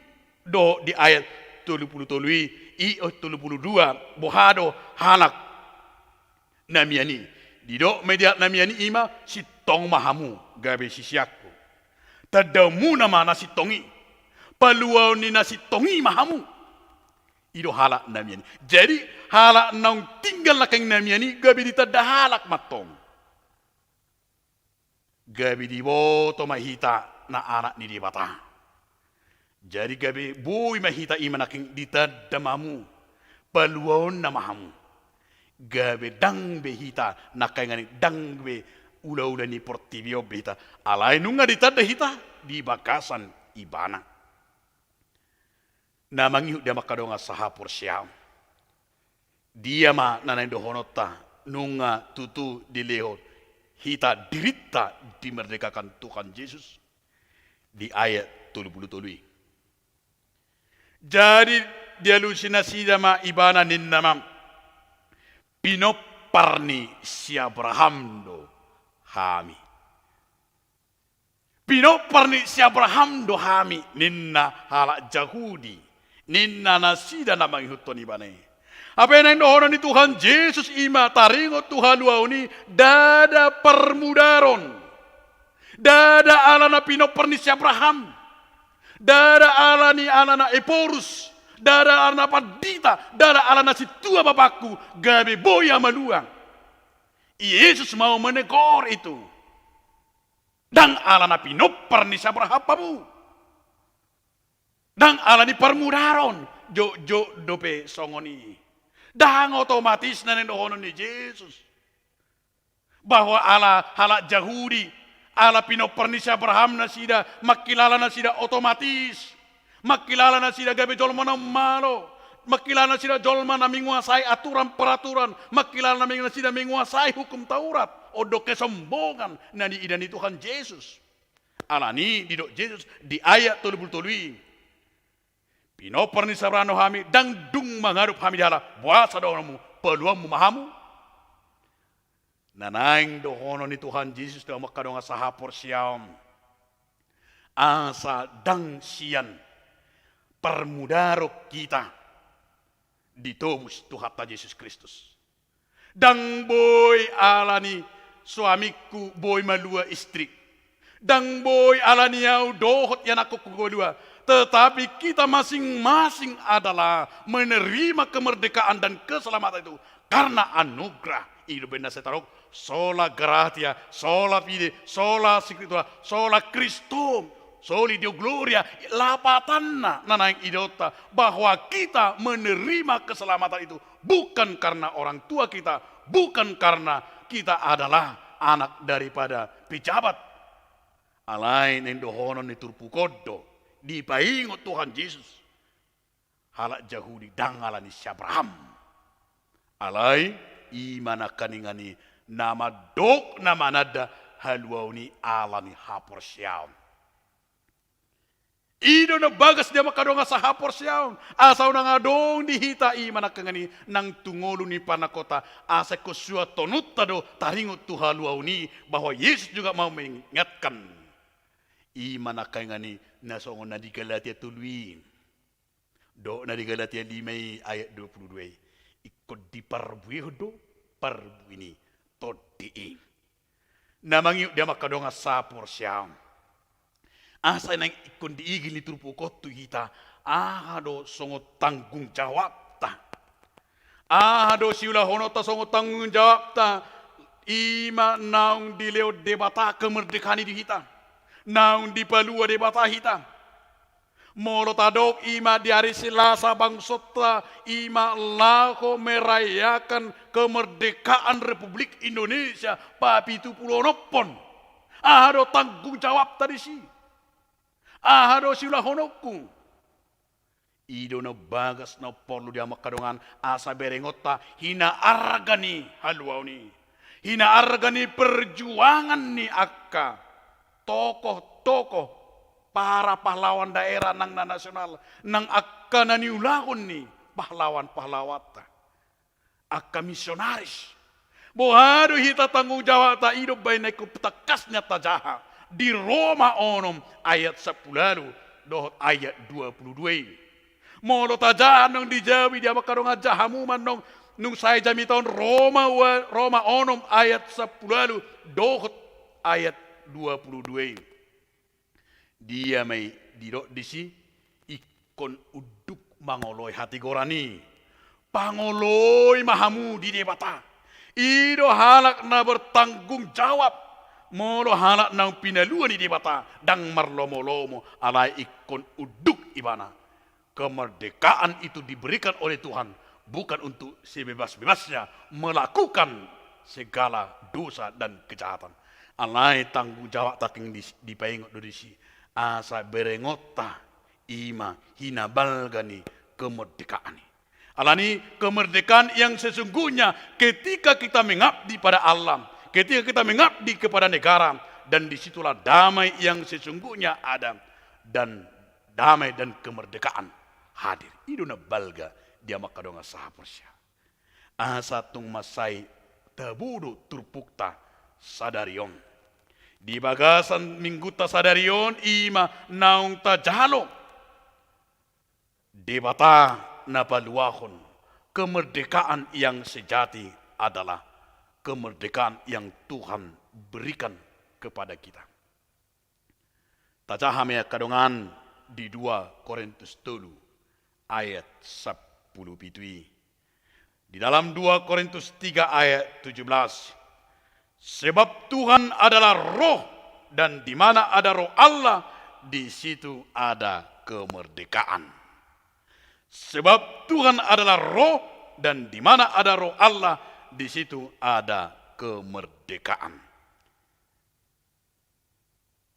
Dohot di ayat tolu pulu tolu i, i, oh, tolu pulu dua, boha do halak na mian i. Didok ma i di halak na mian i, i ma, sintong ma hamu gabe siseanku. Tandaonmuna ma na sintong i. Paluaon ni na sintong i ma hamu. I do halak na mian i. Jadi, halak naung tinggal nangkin na mian i gabe ditanda halak ma antong. Gabe diboto ma hita na anak ni Debata. Jadi gabe boi ma hita, i ma nangkin ditanda ma hamu, paluaonna ma hamu. Gabe ndang be hita nangkin, ndang be ulaula ni portibi on be hita. Alai nunga ditanda hita di bagasan Ibana. Na mangihut di amang hamu dongan sahaporseaon. Dia ma na naeng dohononta nunga tutu dilehon hita dirinta dimerdekakan Tuhan Jesus? Di ayat tolu pulu tolu i. Jadi dialusi nasida ma Ibana, ninna ma: Pinompar ni si Abraham do hami. Pinompar ni si Abraham do hami, ninna halak Jahudi, ninna nasida na mangihuthon Ibana i. Hape naeng dohonon ni Tuhan Jesus i ma taringot tu haluaon i, ndada parmudaron. Ndada alana pinompar ni si Abraham. Ndada alani alana ephorus. Ndada alana pandita. Ndada alana sintua bapangku, gabe boi hamaluan. Jesus mau menegur itu. Ndang alana pinompar ni si Abraham hamu. Ndang alani parmudaron, jotjot dope songon i. Ndang otomatis na naeng dohonon ni Jesus. Bahwa ala halak Jahudi, ala pinompar ni si Abraham nasida, mangkilala nasida otomatis. Mangkilala nasida gabe jolma na malo. Mangkilala nasida jolma na menguasai aturan peraturan. Mangkilala nasida menguasai hukum Taurat. On do kesombongan na niida ni Tuhan Jesus. Alani i didok Jesus di ayat tolu pulu tolu i: Pinompar ni si Abraham do hami, ndang dung mangadopi hami di halak. Boasa dohononmu, paluaonmu ma hamu? Na naeng dohonon ni Tuhan Jesus do, amang hamu dongan sahaporseaon, asa ndang sian parmudaron hita ditobus Tuhanta Jesus Kristus. Ndang boi alani suamingku boi malua istri. Ndang boi alani au dohot ianakkonku boi malua. Tetapi kita masing-masing adalah menerima kemerdekaan dan keselamatan itu karena anugerah. I do umbahen na sai tadok, sola gratia, sola fide, sola scriptura, sola Christum, soli Deo gloria. Lapatanna na naeng idaonta, bahwa kita menerima keselamatan itu bukan karena orang tua kita, bukan karena kita adalah anak daripada pejabat. Alai naeng dohonon ni turpuk on do, dipaingot Tuhan Jesus, halak Jahudi ndang alani si Abraham. Alai i ma nangkaningan i na mandok, na mananda haluaon i alani haporseaon. I do na bagas di amang hamu dongan sahaporseaon, asa unang adong di hita i ma nangkaningan i nang tu ngolu ni panangkohonta, asa ingkon suan tonunta do taringot tu haluaon i, bahwa Yesus juga mau mengingatkan. I ma nangkaningan i na songon na di Galatia tolu i. Dohot na di Galatia lima i ayat dua pulu dua i. Ingkon diparbuehon do parbue ni Tondi i. Na mangihut di amang hamu dongan sahaporseaon, asa naeng ingkon diigil ni turpuk on tu hita, aha do songon tanggung jawabta? Aha do siulahononta songon tanggung jawabta? I ma naung dilehon Debata kemerdekaan i di hita, naung dipalua Debata hita. Molo tadok i ma di ari Selasa bangsonta, i ma laho merayakan kemerdekaan Republik Indonesia papitupuluonomhon. Aha do tanggung jawabta disi? Aha do siulahononku? I do na bagas na porlu di amang hamu dongan, asa berengonta hinaarga ni haluaon i, hinaarga ni perjuangan ni angka tokoh-tokoh, para pahlawan daerah nang na nasional, nang angka na niulahon ni pahlawan-pahlawanta, angka misionaris. Boha do hita tanggung jawabta? I do umbahen na ingkon tangkas nian tajaha di Roma onom ayat sampulu ualu dohot ayat dua pulu dua i. Molo tajaha annon di jabu i, di amang hamu dongan, jaha hamu ma annon Nunga sai jamita on, Roma ua-, Roma onom ayat sampulu ualu dohot ayat dua pulu dua i. Dia ma i didok disi, ingkon unduk mangoloi hatigoran i. Pangoloi ma hamu di Debata. I do halak na bertanggung jawab. Molo halak naung pinalua ni Debata, ndang marlomolomo, alai ingkon unduk ibana. Kemerdekaan itu diberikan oleh Tuhan bukan untuk sebebas-bebasnya melakukan segala dosa dan kejahatan. Alai tanggung jawab nangkin di, dipaingot do disi, asa berengonta i ma hinabalga ni kemerdekaan i. Alani kemerdekaan yang sesungguhnya ketika kita mengabdi pada Allah, ketika kita mengabdi kepada negara, dan disitulah damai yang sesungguhnya ada. Dan damai dan kemerdekaan hadir. I do na balga di amang hamu dongan sahaporseaon. Asa tung mansai tabo do turpukta sadari on. Di bagasan minggunta sadari on, i ma naung tajalo Debata na paluahon. Kemerdekaan yang sejati adalah kemerdekaan yang Tuhan berikan kepada kita. Tajaha ma i angka dongan di dua Korintus tolu ayat sampulu pitu i. Di dalam dua Korintus tiga ayat tujuh belas, "Sebab Tuhan adalah Roh, dan di mana ada Roh Allah, di situ ada kemerdekaan." Sebab Tuhan adalah Roh, dan di mana ada Roh Allah, di situ ada kemerdekaan.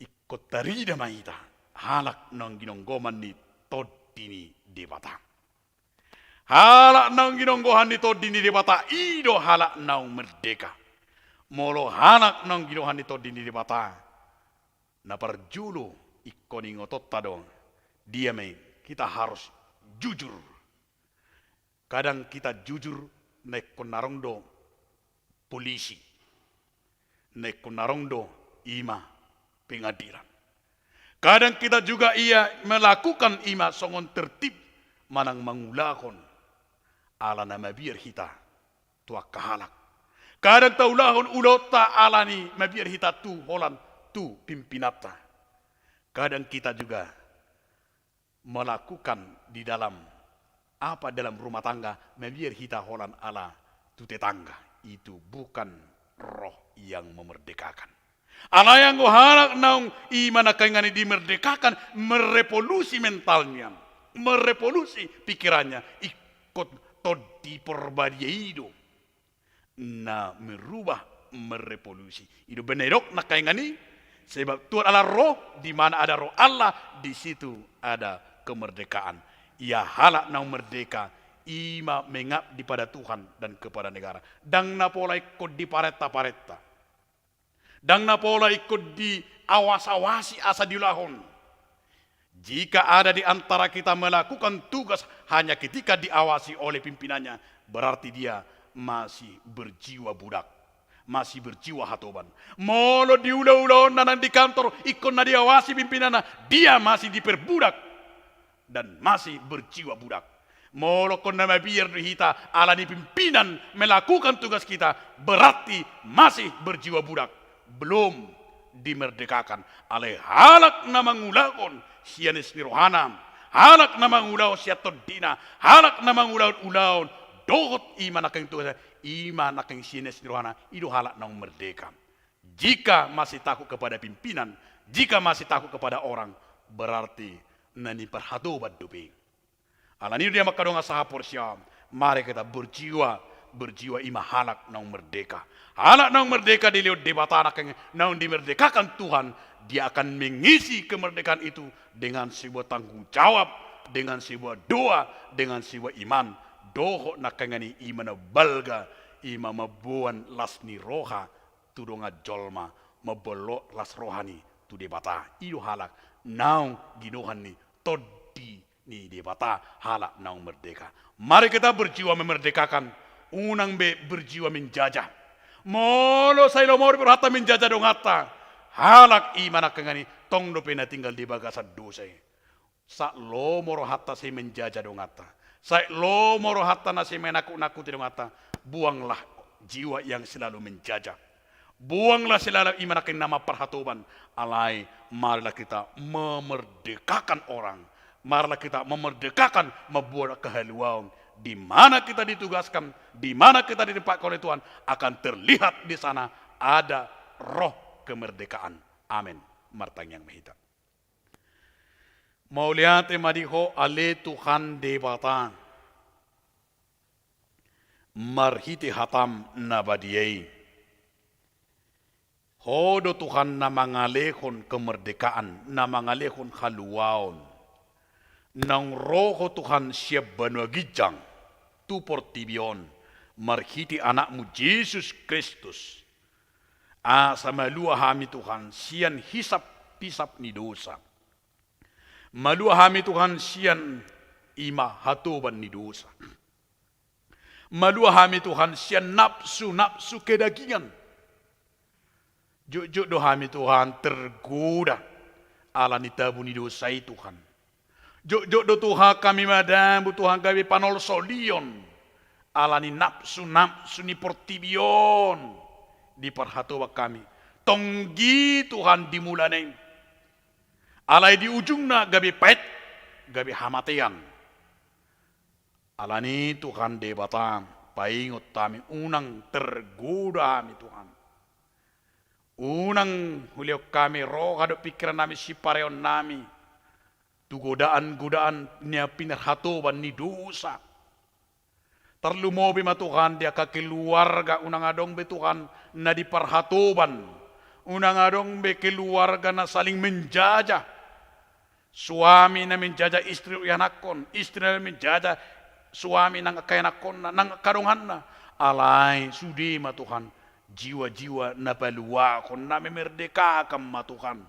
Ingkon tarida ma hita halak naung ginonggoman ni Tondi ni Debata. Halak naung ginonggoman ni Tondi ni Debata, i do halak naung merdeka. Molo halak naung ginonggoman ni Tondi ni Debata, na parjolo ingkon ingotonta do, dia ma i, kita harus jujur. Kadang kita jujur, na ingkon na adong do polisi, na ingkon na adong do i ma pengadilan. Kadang kita juga ia melakukan i ma songon tertib manang mangulahon ala na mabiar hita tu angka halak. Kadang taulahon ulaonta ala ni mabiar hita tu holan tu pimpinanta. Kadang kita juga melakukan di dalam, apa, dalam rumah tangga, mabiar hita holan ala tu tetangga. Itu bukan roh yang memerdekakan. Alai anggo halak naung i ma nangkaningan i dimerdekakan, merevolusi mentalnya, merevolusi pikirannya, ingkon Tondi Porbadia i do na merubah, merevolusi. I do umbahen na didok nangkaningan i, sebab Tuhan adalah Roh, di mana ada Roh Allah, di situ ada kemerdekaan. Ia halak naung merdeka, i ma mengabdi pada Tuhan dan kepada negara. Ndang na pola ingkon diparenta-parenta. Ndang na pola ingkon diawas-awasi asa diulahon. Jika ada di antara kita melakukan tugas hanya ketika diawasi oleh pimpinannya, berarti dia masih berjiwa budak, masih berjiwa hatoban. Molo di ulaon-ulaonna nang di kantor ingkon na diawasi pimpinanna, dia masih diperbudak dan masih berjiwa budak. Molo ingkon na mabiar do hita ala ni pimpinan melakukan tugas kita, berarti masih berjiwa budak, belum dimerdekakan. Alai halak na mangulahon sian es ni rohana, halak na mangulahon sian tondina, halak na mangulahon ulaon dohot i ma nangkaning tugasna, i ma nangkaning sian es ni rohana, i do halak naung merdeka. Jika masih takut kepada pimpinan, jika masih takut kepada orang, berarti na niparhatoban dope. Alani i do, di amang hamu dongan sahaporseaon, mari kita berjiwa, berjiwa i ma halak naung merdeka. Halak naung merdeka dilehon Debata nangkaning naung dimerdekakan Tuhan, dia akan mengisi kemerdekaan itu dengan sebuah tanggung jawab, dengan sebuah doa, dengan sebuah iman. Dohot nangkaningan i, i ma na balga, i ma mamboan las ni roha tu dongan jolma, mamboan las rohana tu Debata. I do halak naung ginonggoman ni Tondi ni Debata, halak naung merdeka. Mari kita berjiwa memerdekakan, unang be berjiwa menjajah. Molo sai lomo do rohanta menjajah donganta, halak i ma nangkaningan i tong dope na tinggal di bagasan dosa i. Sai lomo rohanta sai menjajah donganta. Sai lomo rohanta na sai manakut-nakuti donganta, buanglah jiwa yang selalu menjajah. Buanglah selalu i ma nangkin na mamparhatoban, alai marilah kita memerdekakan orang. Marilah kita memerdekakan, membuat kehaluaon. Di mana kita ditugaskan, di mana kita ditempatkan oleh Tuhan, akan terlihat di sana ada roh kemerdekaan. Amin. Martangiang ma hita. Mauliate ma di Ho ale Tuhan Debata, marhite hataM na badia i. Ho do Tuhan na mangalehon kemerdekaan, na mangalehon haluaon. Naung ro Ho Tuhan sian banua ginjang tu portibi on, marhite AnakMu Jesus Kristus. Asa malua hami Tuhan sian hisap-hisap ni dosa. Malua hami Tuhan sian i ma hatoban ni dosa. Malua hami Tuhan sian napsu-napsu kedagingan. Jotjot do hami Tuhan tergoda ala ni tabu ni dosa i Tuhan. Jotjot do Tuhan hami madabu Tuhan gabe panolsolion ala ni napsu-napsu ni portibi on diparhatoban hami. Tonggi Tuhan di mulana i. Alai di ujungna gabe paet, gabe hamatean. Alani Tuhan Debata, paingot hami, unang tergoda hami Tuhan. Unang hulehon hami roha dohot pingkiran nami, sipareon nami tu godaan-godaan na pinarhatoban ni dosa. Tarlumobi ma Tuhan di angka keluarga, unang adong be Tuhan na diparhatoban. Unang adong be keluarga na saling menjajah. Suami na menjajah istri dohot ianakhon, istri na menjajah suami nang angka ianakhonna, nang angka donganna. Alai sude ma Tuhan, jiwa-jiwa na paluahon, na memerdekakan ma Tuhan.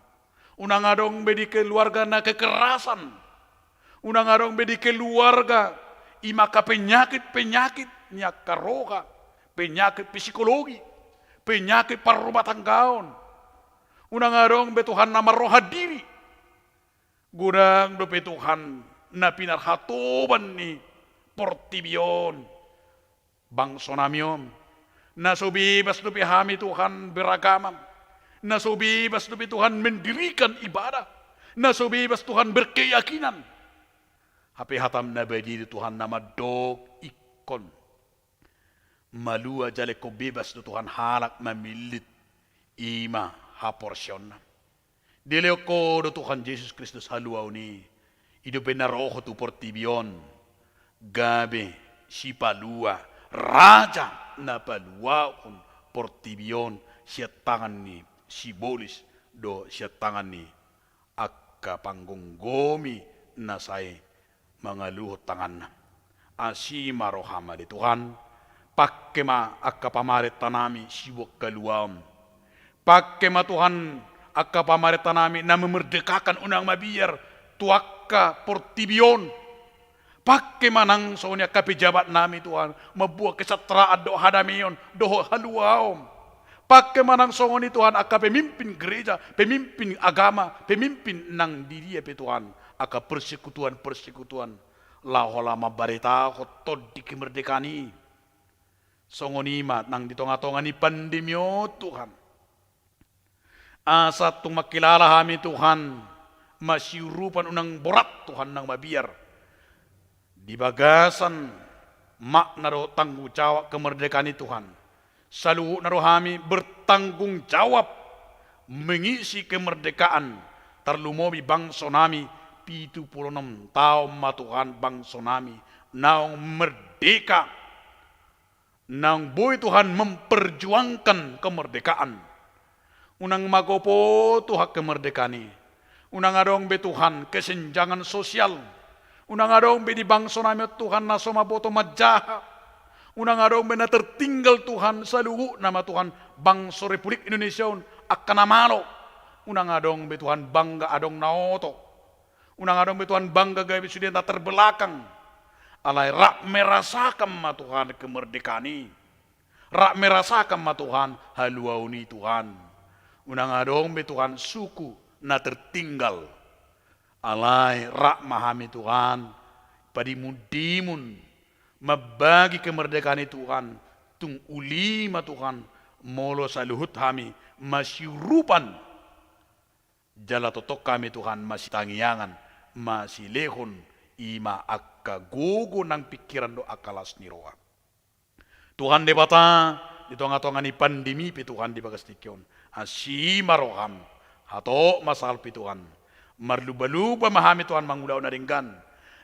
Unang adong be di keluarga na kekerasan. Unang adong be di keluarga i ma angka penyakit-penyakit ni angka roha, penyakit psikologi, penyakit parrumatanggaon. Unang adong be Tuhan na marroha diri. Godang dope Tuhan na pinarhatoban ni portibi on. Bangso nami on, na so bebas dope hami Tuhan beragama, na so bebas dope Tuhan mendirikan ibadah, na so bebas Tuhan berkeyakinan. Hape hataM na badia i do Tuhan na mandok ingkon malua jala ingkon bebas do Tuhan halak mamillit i ma haporseaonna. Dilehon Ho do Tuhan Jesus Kristus haluaon i, i dope na ro Ho tu portibi on, gabe sipalua, raja na paluahon portibi on sian tangan ni sibolis dohot sian tangan ni angka panggomgomi na sai mangaluhon tanganna. Asi ma rohaM ale Tuhan, pangke ma angka pamarenta nami siboan haluaon. Pangke ma Tuhan angka pamarenta nami na memerdekakan, unang mabiar tu angka portibi on. Pangke ma nang songon i angka pejabat nami Tuhan, mamboan kesejahteraan dohot hadameon dohot haluaon. Pangke ma nang songon i Tuhan angka pemimpin gereja, pemimpin agama, pemimpin nang di dia pe Tuhan, angka persekutuan-persekutuan, laho-laho mambaritahon tondi kemerdekaan i. Songon i ma nang di tonga-tonga ni pandemi on Tuhan. Asa tung mangkilala hami Tuhan, masiurupan unang borat Tuhan nang mabiar. Di bagasan makna dohot tanggung jawab kemerdekaan i Tuhan. Saluhutna do hami bertanggung jawab mengisi kemerdekaan, tarlumobi bangso nami, pitu pulu onom taon ma Tuhan bangso nami naung merdeka. Naung boi Tuhan memperjuangkan kemerdekaan. Unang magopo Tuhan kemerdekaan i. Unang adong be Tuhan kesenjangan sosial. Unang adong be di bangso nami on Tuhan na so maboto manjaha. Unang adong be na tertinggal Tuhan, saluhutna ma Tuhan bangso Republik Indonesia on angka na malo. Unang adong be Tuhan bangga adong na oto. Unang adong be Tuhan bangga gabe sude na terbelakang. Alai rap merasakan ma Tuhan kemerdekaan i. Rap merasakan ma Tuhan haluaon i Tuhan. Unang adong be Tuhan suku na tertinggal. Alai rap ma hami Tuhan padimundimun, mambagi kemerdekaan i Tuhan, tung uli ma Tuhan, molo saluhut hami masiurupan, jala tongtong hami Tuhan masitangiangan, masilehon, i ma angka gogo nang pingkiran dohot angka las ni roha. Tuhan Debata, di tongatonga ni pandemi pe Tuhan di bagas tingki on, asi ma roham, hatop ma salpu Tuhan. Marlupalupa ma hami Tuhan mangulahon na denggan.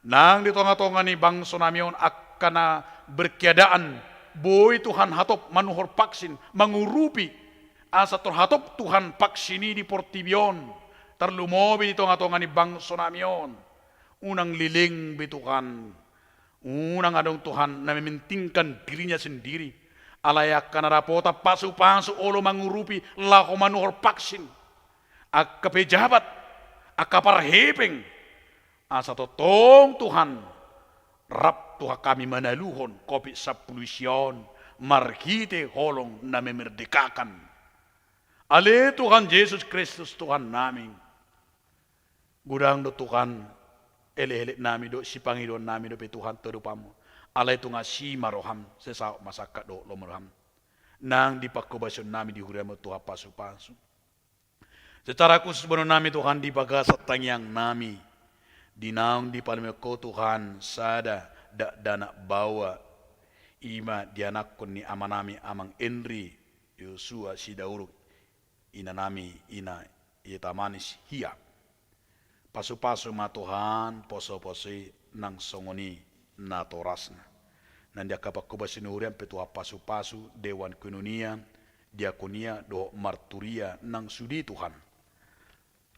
Nang di tongatonga ni bangso nami on angka na berkeadaan, boi Tuhan hatop manuhor vaksin, mangurupi, asa tor hatop Tuhan vaksin i di portibi on, tarlumobi di tongatonga ni bangso nami on. Unang leleng be Tuhan. Unang adong Tuhan na mementingkan dirinya sendiri. Alai angka na dapotan pasupasu olo mangurupi laho manuhor vaksin. Angka pejabat, angka parhepeng. Asa tongtong Tuhan, rap Tuhan hami manaluhon covid sampulu sia on, marhite holong na memerdekakan. Ale Tuhan Jesus Kristus Tuhan nami. Godang do Tuhan, elek-elek nami do, sipangidoan nami dope Tuhan tu adopanmu. Alai tung asi ma roham, sai saut ma sangkap dohot lomo roham. Nang di panghobasion nami di huriamu Tuhan pasupasu. Secara khusus boanon nami Tuhan di bagasan tangiang nami. Di naung dipalimahon Ho Tuhan sada dakdanak baoa. I ma di anakkon ni amanami Amang Enri Yosua Sidauruk. Inanami, ina, ia tamanis hia. Pasupasu ma Tuhan, posoposo i nang songon i natorasna. Nang di angka panghobasion ni huriam pe Tuhan pasupasu, dewan koinonia, diakonia, dohot marturia, nang sude Tuhan.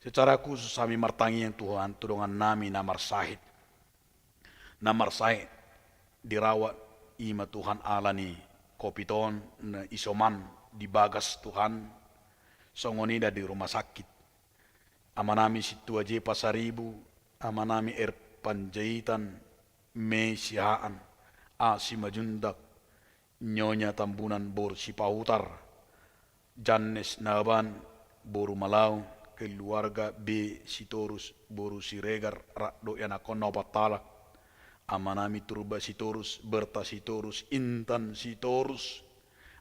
Secara khusus hami martangiang Tuhan, tu dongan nami na marsahit. Na marsahit dirawat i ma Tuhan ala ni covid on, na isoman di bagas Tuhan, songon i da di rumah sakit. Amanami Sintua J Pasaribu, amanami R Panjaitan, Me Siahaan, A Simajuntak, Nyonya Tambunan boru Sipahutar, Jannes Nababan boru Malau, keluarga B Sitorus boru Siregar, rap dohot ianakhonna opat halak, amanami Turba Sitorus, Berta Sitorus, Intan Sitorus.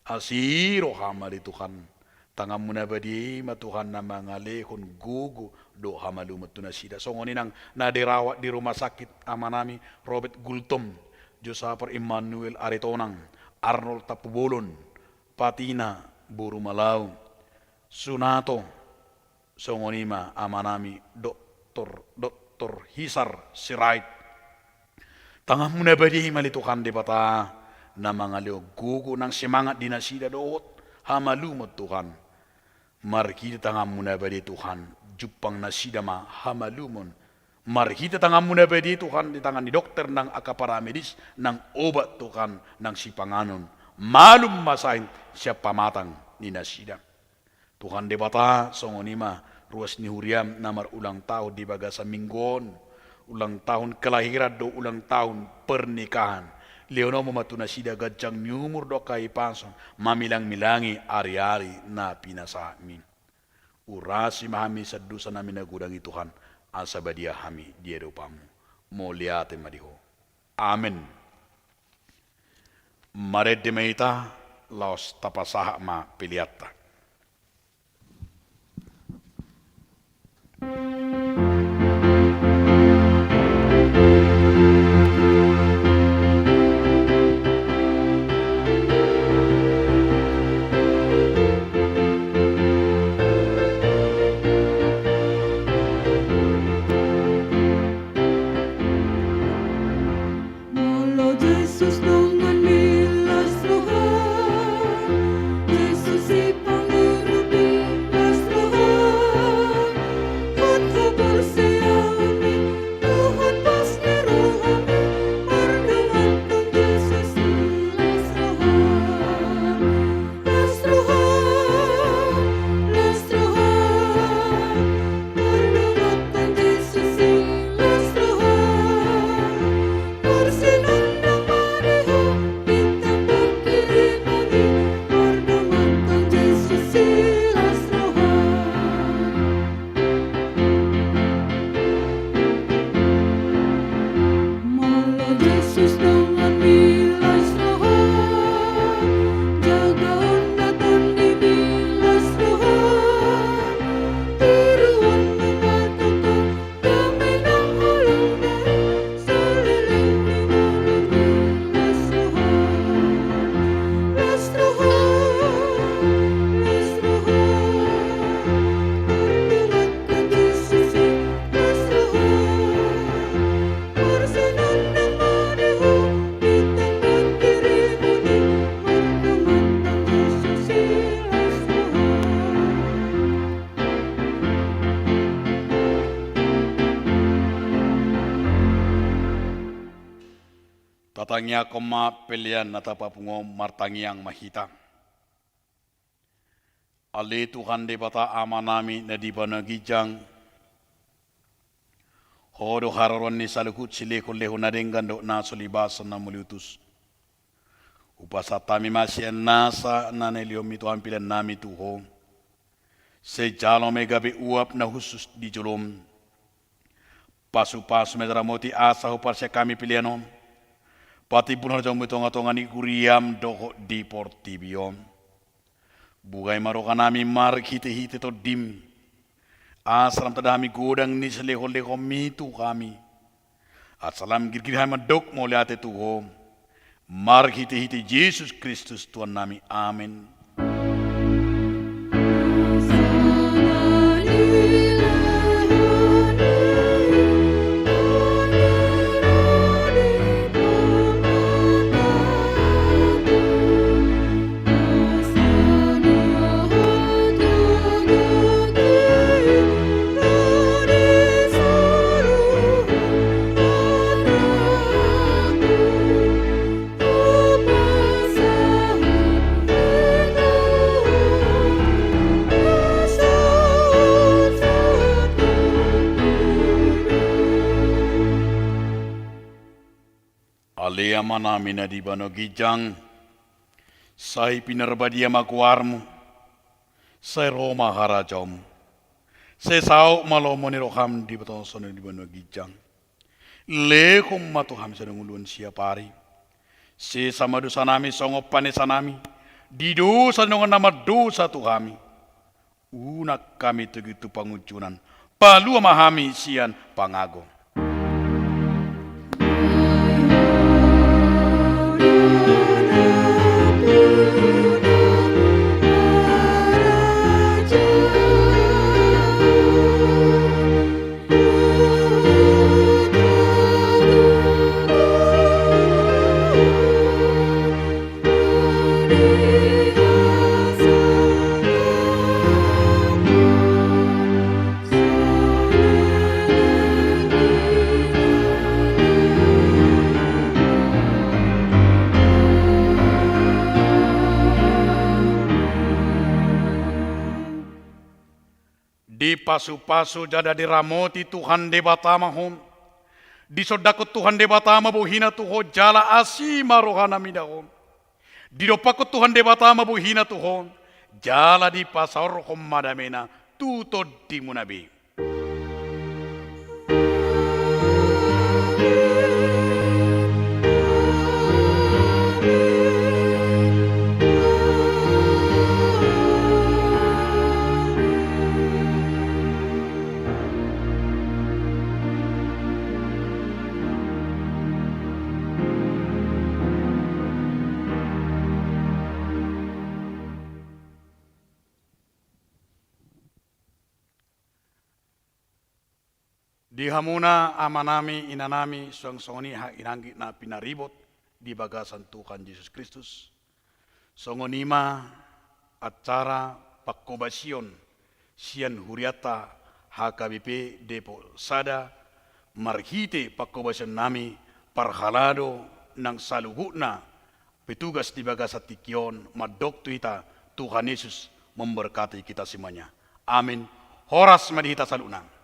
Asi roham ale Tuhan, tanganmu na badia i ma Tuhan na mangalehon gogo dohot hamalumon tu nasida. Songon i nang na dirawat di rumah sakit amanami Robert Gultom, Josaper Immanuel Aritonang, Arnold Tampubolon, Patina boru Malau, Sunato, songon i ma amanami Doktor, Doktor Hisar Sirait. Tanganmu na badia i ma ale Tuhan Debata, na mangalehon gogo nang semangat di nasida dohot hamalumon Tuhan. Marhite tanganmu na badia Tuhan, jumpang nasida ma hamalumon. Marhite tanganmu na badia Tuhan, di tangan ni dokter nang angka paramedis, nang obat Tuhan, nang sipanganon. Malum ma sahit sian pamatang ni nasida. Tuhan Debata, songon i ma ruas ni huriam na marulang tahun di bagasan minggu on, ulang tahun kelahiran dohot ulang tahun pernikahan. Lehononmu ma tu nasida ganjang ni umur dohot hahipason, mamilangmilangi ariari na pinasahatmi. Urasi ma hami sian dosanami na godang i Tuhan, asa badia hami di adopanmu. Mauliate ma di Ho. Amen. Marende ma hita, laos tapasahat ma peleanta. Molo Jesus dongan ni las roha, Jesus i pangurupi las roha. Hot haporseaonmi, dohot pos ni rohami, pardonganhon Jesus i las roha. Las roha, las roha, pardonganhon Jesus i las roha. Porsinondang ma di ho, bintang pangkirimon i, pardonganhon Jesus i las roha. Tatangiangkon ma pelean na tapapungu on, martangiang ma hita. Ale Tuhan Debata Amanami na di banua ginjang, Ho do haroroan ni saluhut silehonlehon na denggan dohot na so libasan na muliutus. Hupasahat hami ma sian nasa na nilehonmi Tuhan peleannami tu Ho. Sai jalo ma i gabe uap na hushus di jolom. Pasupasu ma i, ramoti asa huparsiak hami pelean on, patimbulhon harajaonmu di tongatonga ni huriam dohot di portibi on. Buhai ma rohanami marhitehite Tondim, asa lam tanda hami godang ni silehonlehonmi tu hami, asa lam girgir hami mandok mauliate tu Ho, marhitehite Jesus Kristus Tuhannami. Amen. Ale Amanami na di banua ginjang, sai pinarbadia ma goarmu, sai ro ma harajaonmu, sai saut ma lomo ni roham di banua tonga songon i di banua ginjang. Lehon ma tu hami sian hangoluan siapari. Sesa ma dosanami songon panesanami di dosa ni dongan na mardosa tu hami. Unang hami togihon tu pangunjunan. Palua ma hami sian pangago. Dipasupasu jala diramoti Tuhan Debata ma ho. Disondangkon Tuhan Debata ma bohina tu ho jala asi ma rohana mida ho. Didompakkon Tuhan Debata ma bohina tu ho jala dipasaorhon ma damena tu tondimuna be. Di hamuna amanami, inanami, suang songon i hak inanggit na pinaribot di bagasan Tuhan Jesus Kristus. Songon i ma acara pangkobasion sian hurianta H K B P Depok Sada, marhite pangkobasionnami parhalado nang saluhutna petugas di bagasan tingki on mandok tu hita, Tuhan Yesus memberkati kita semuanya. Amin. Horas ma di hita saluhutna.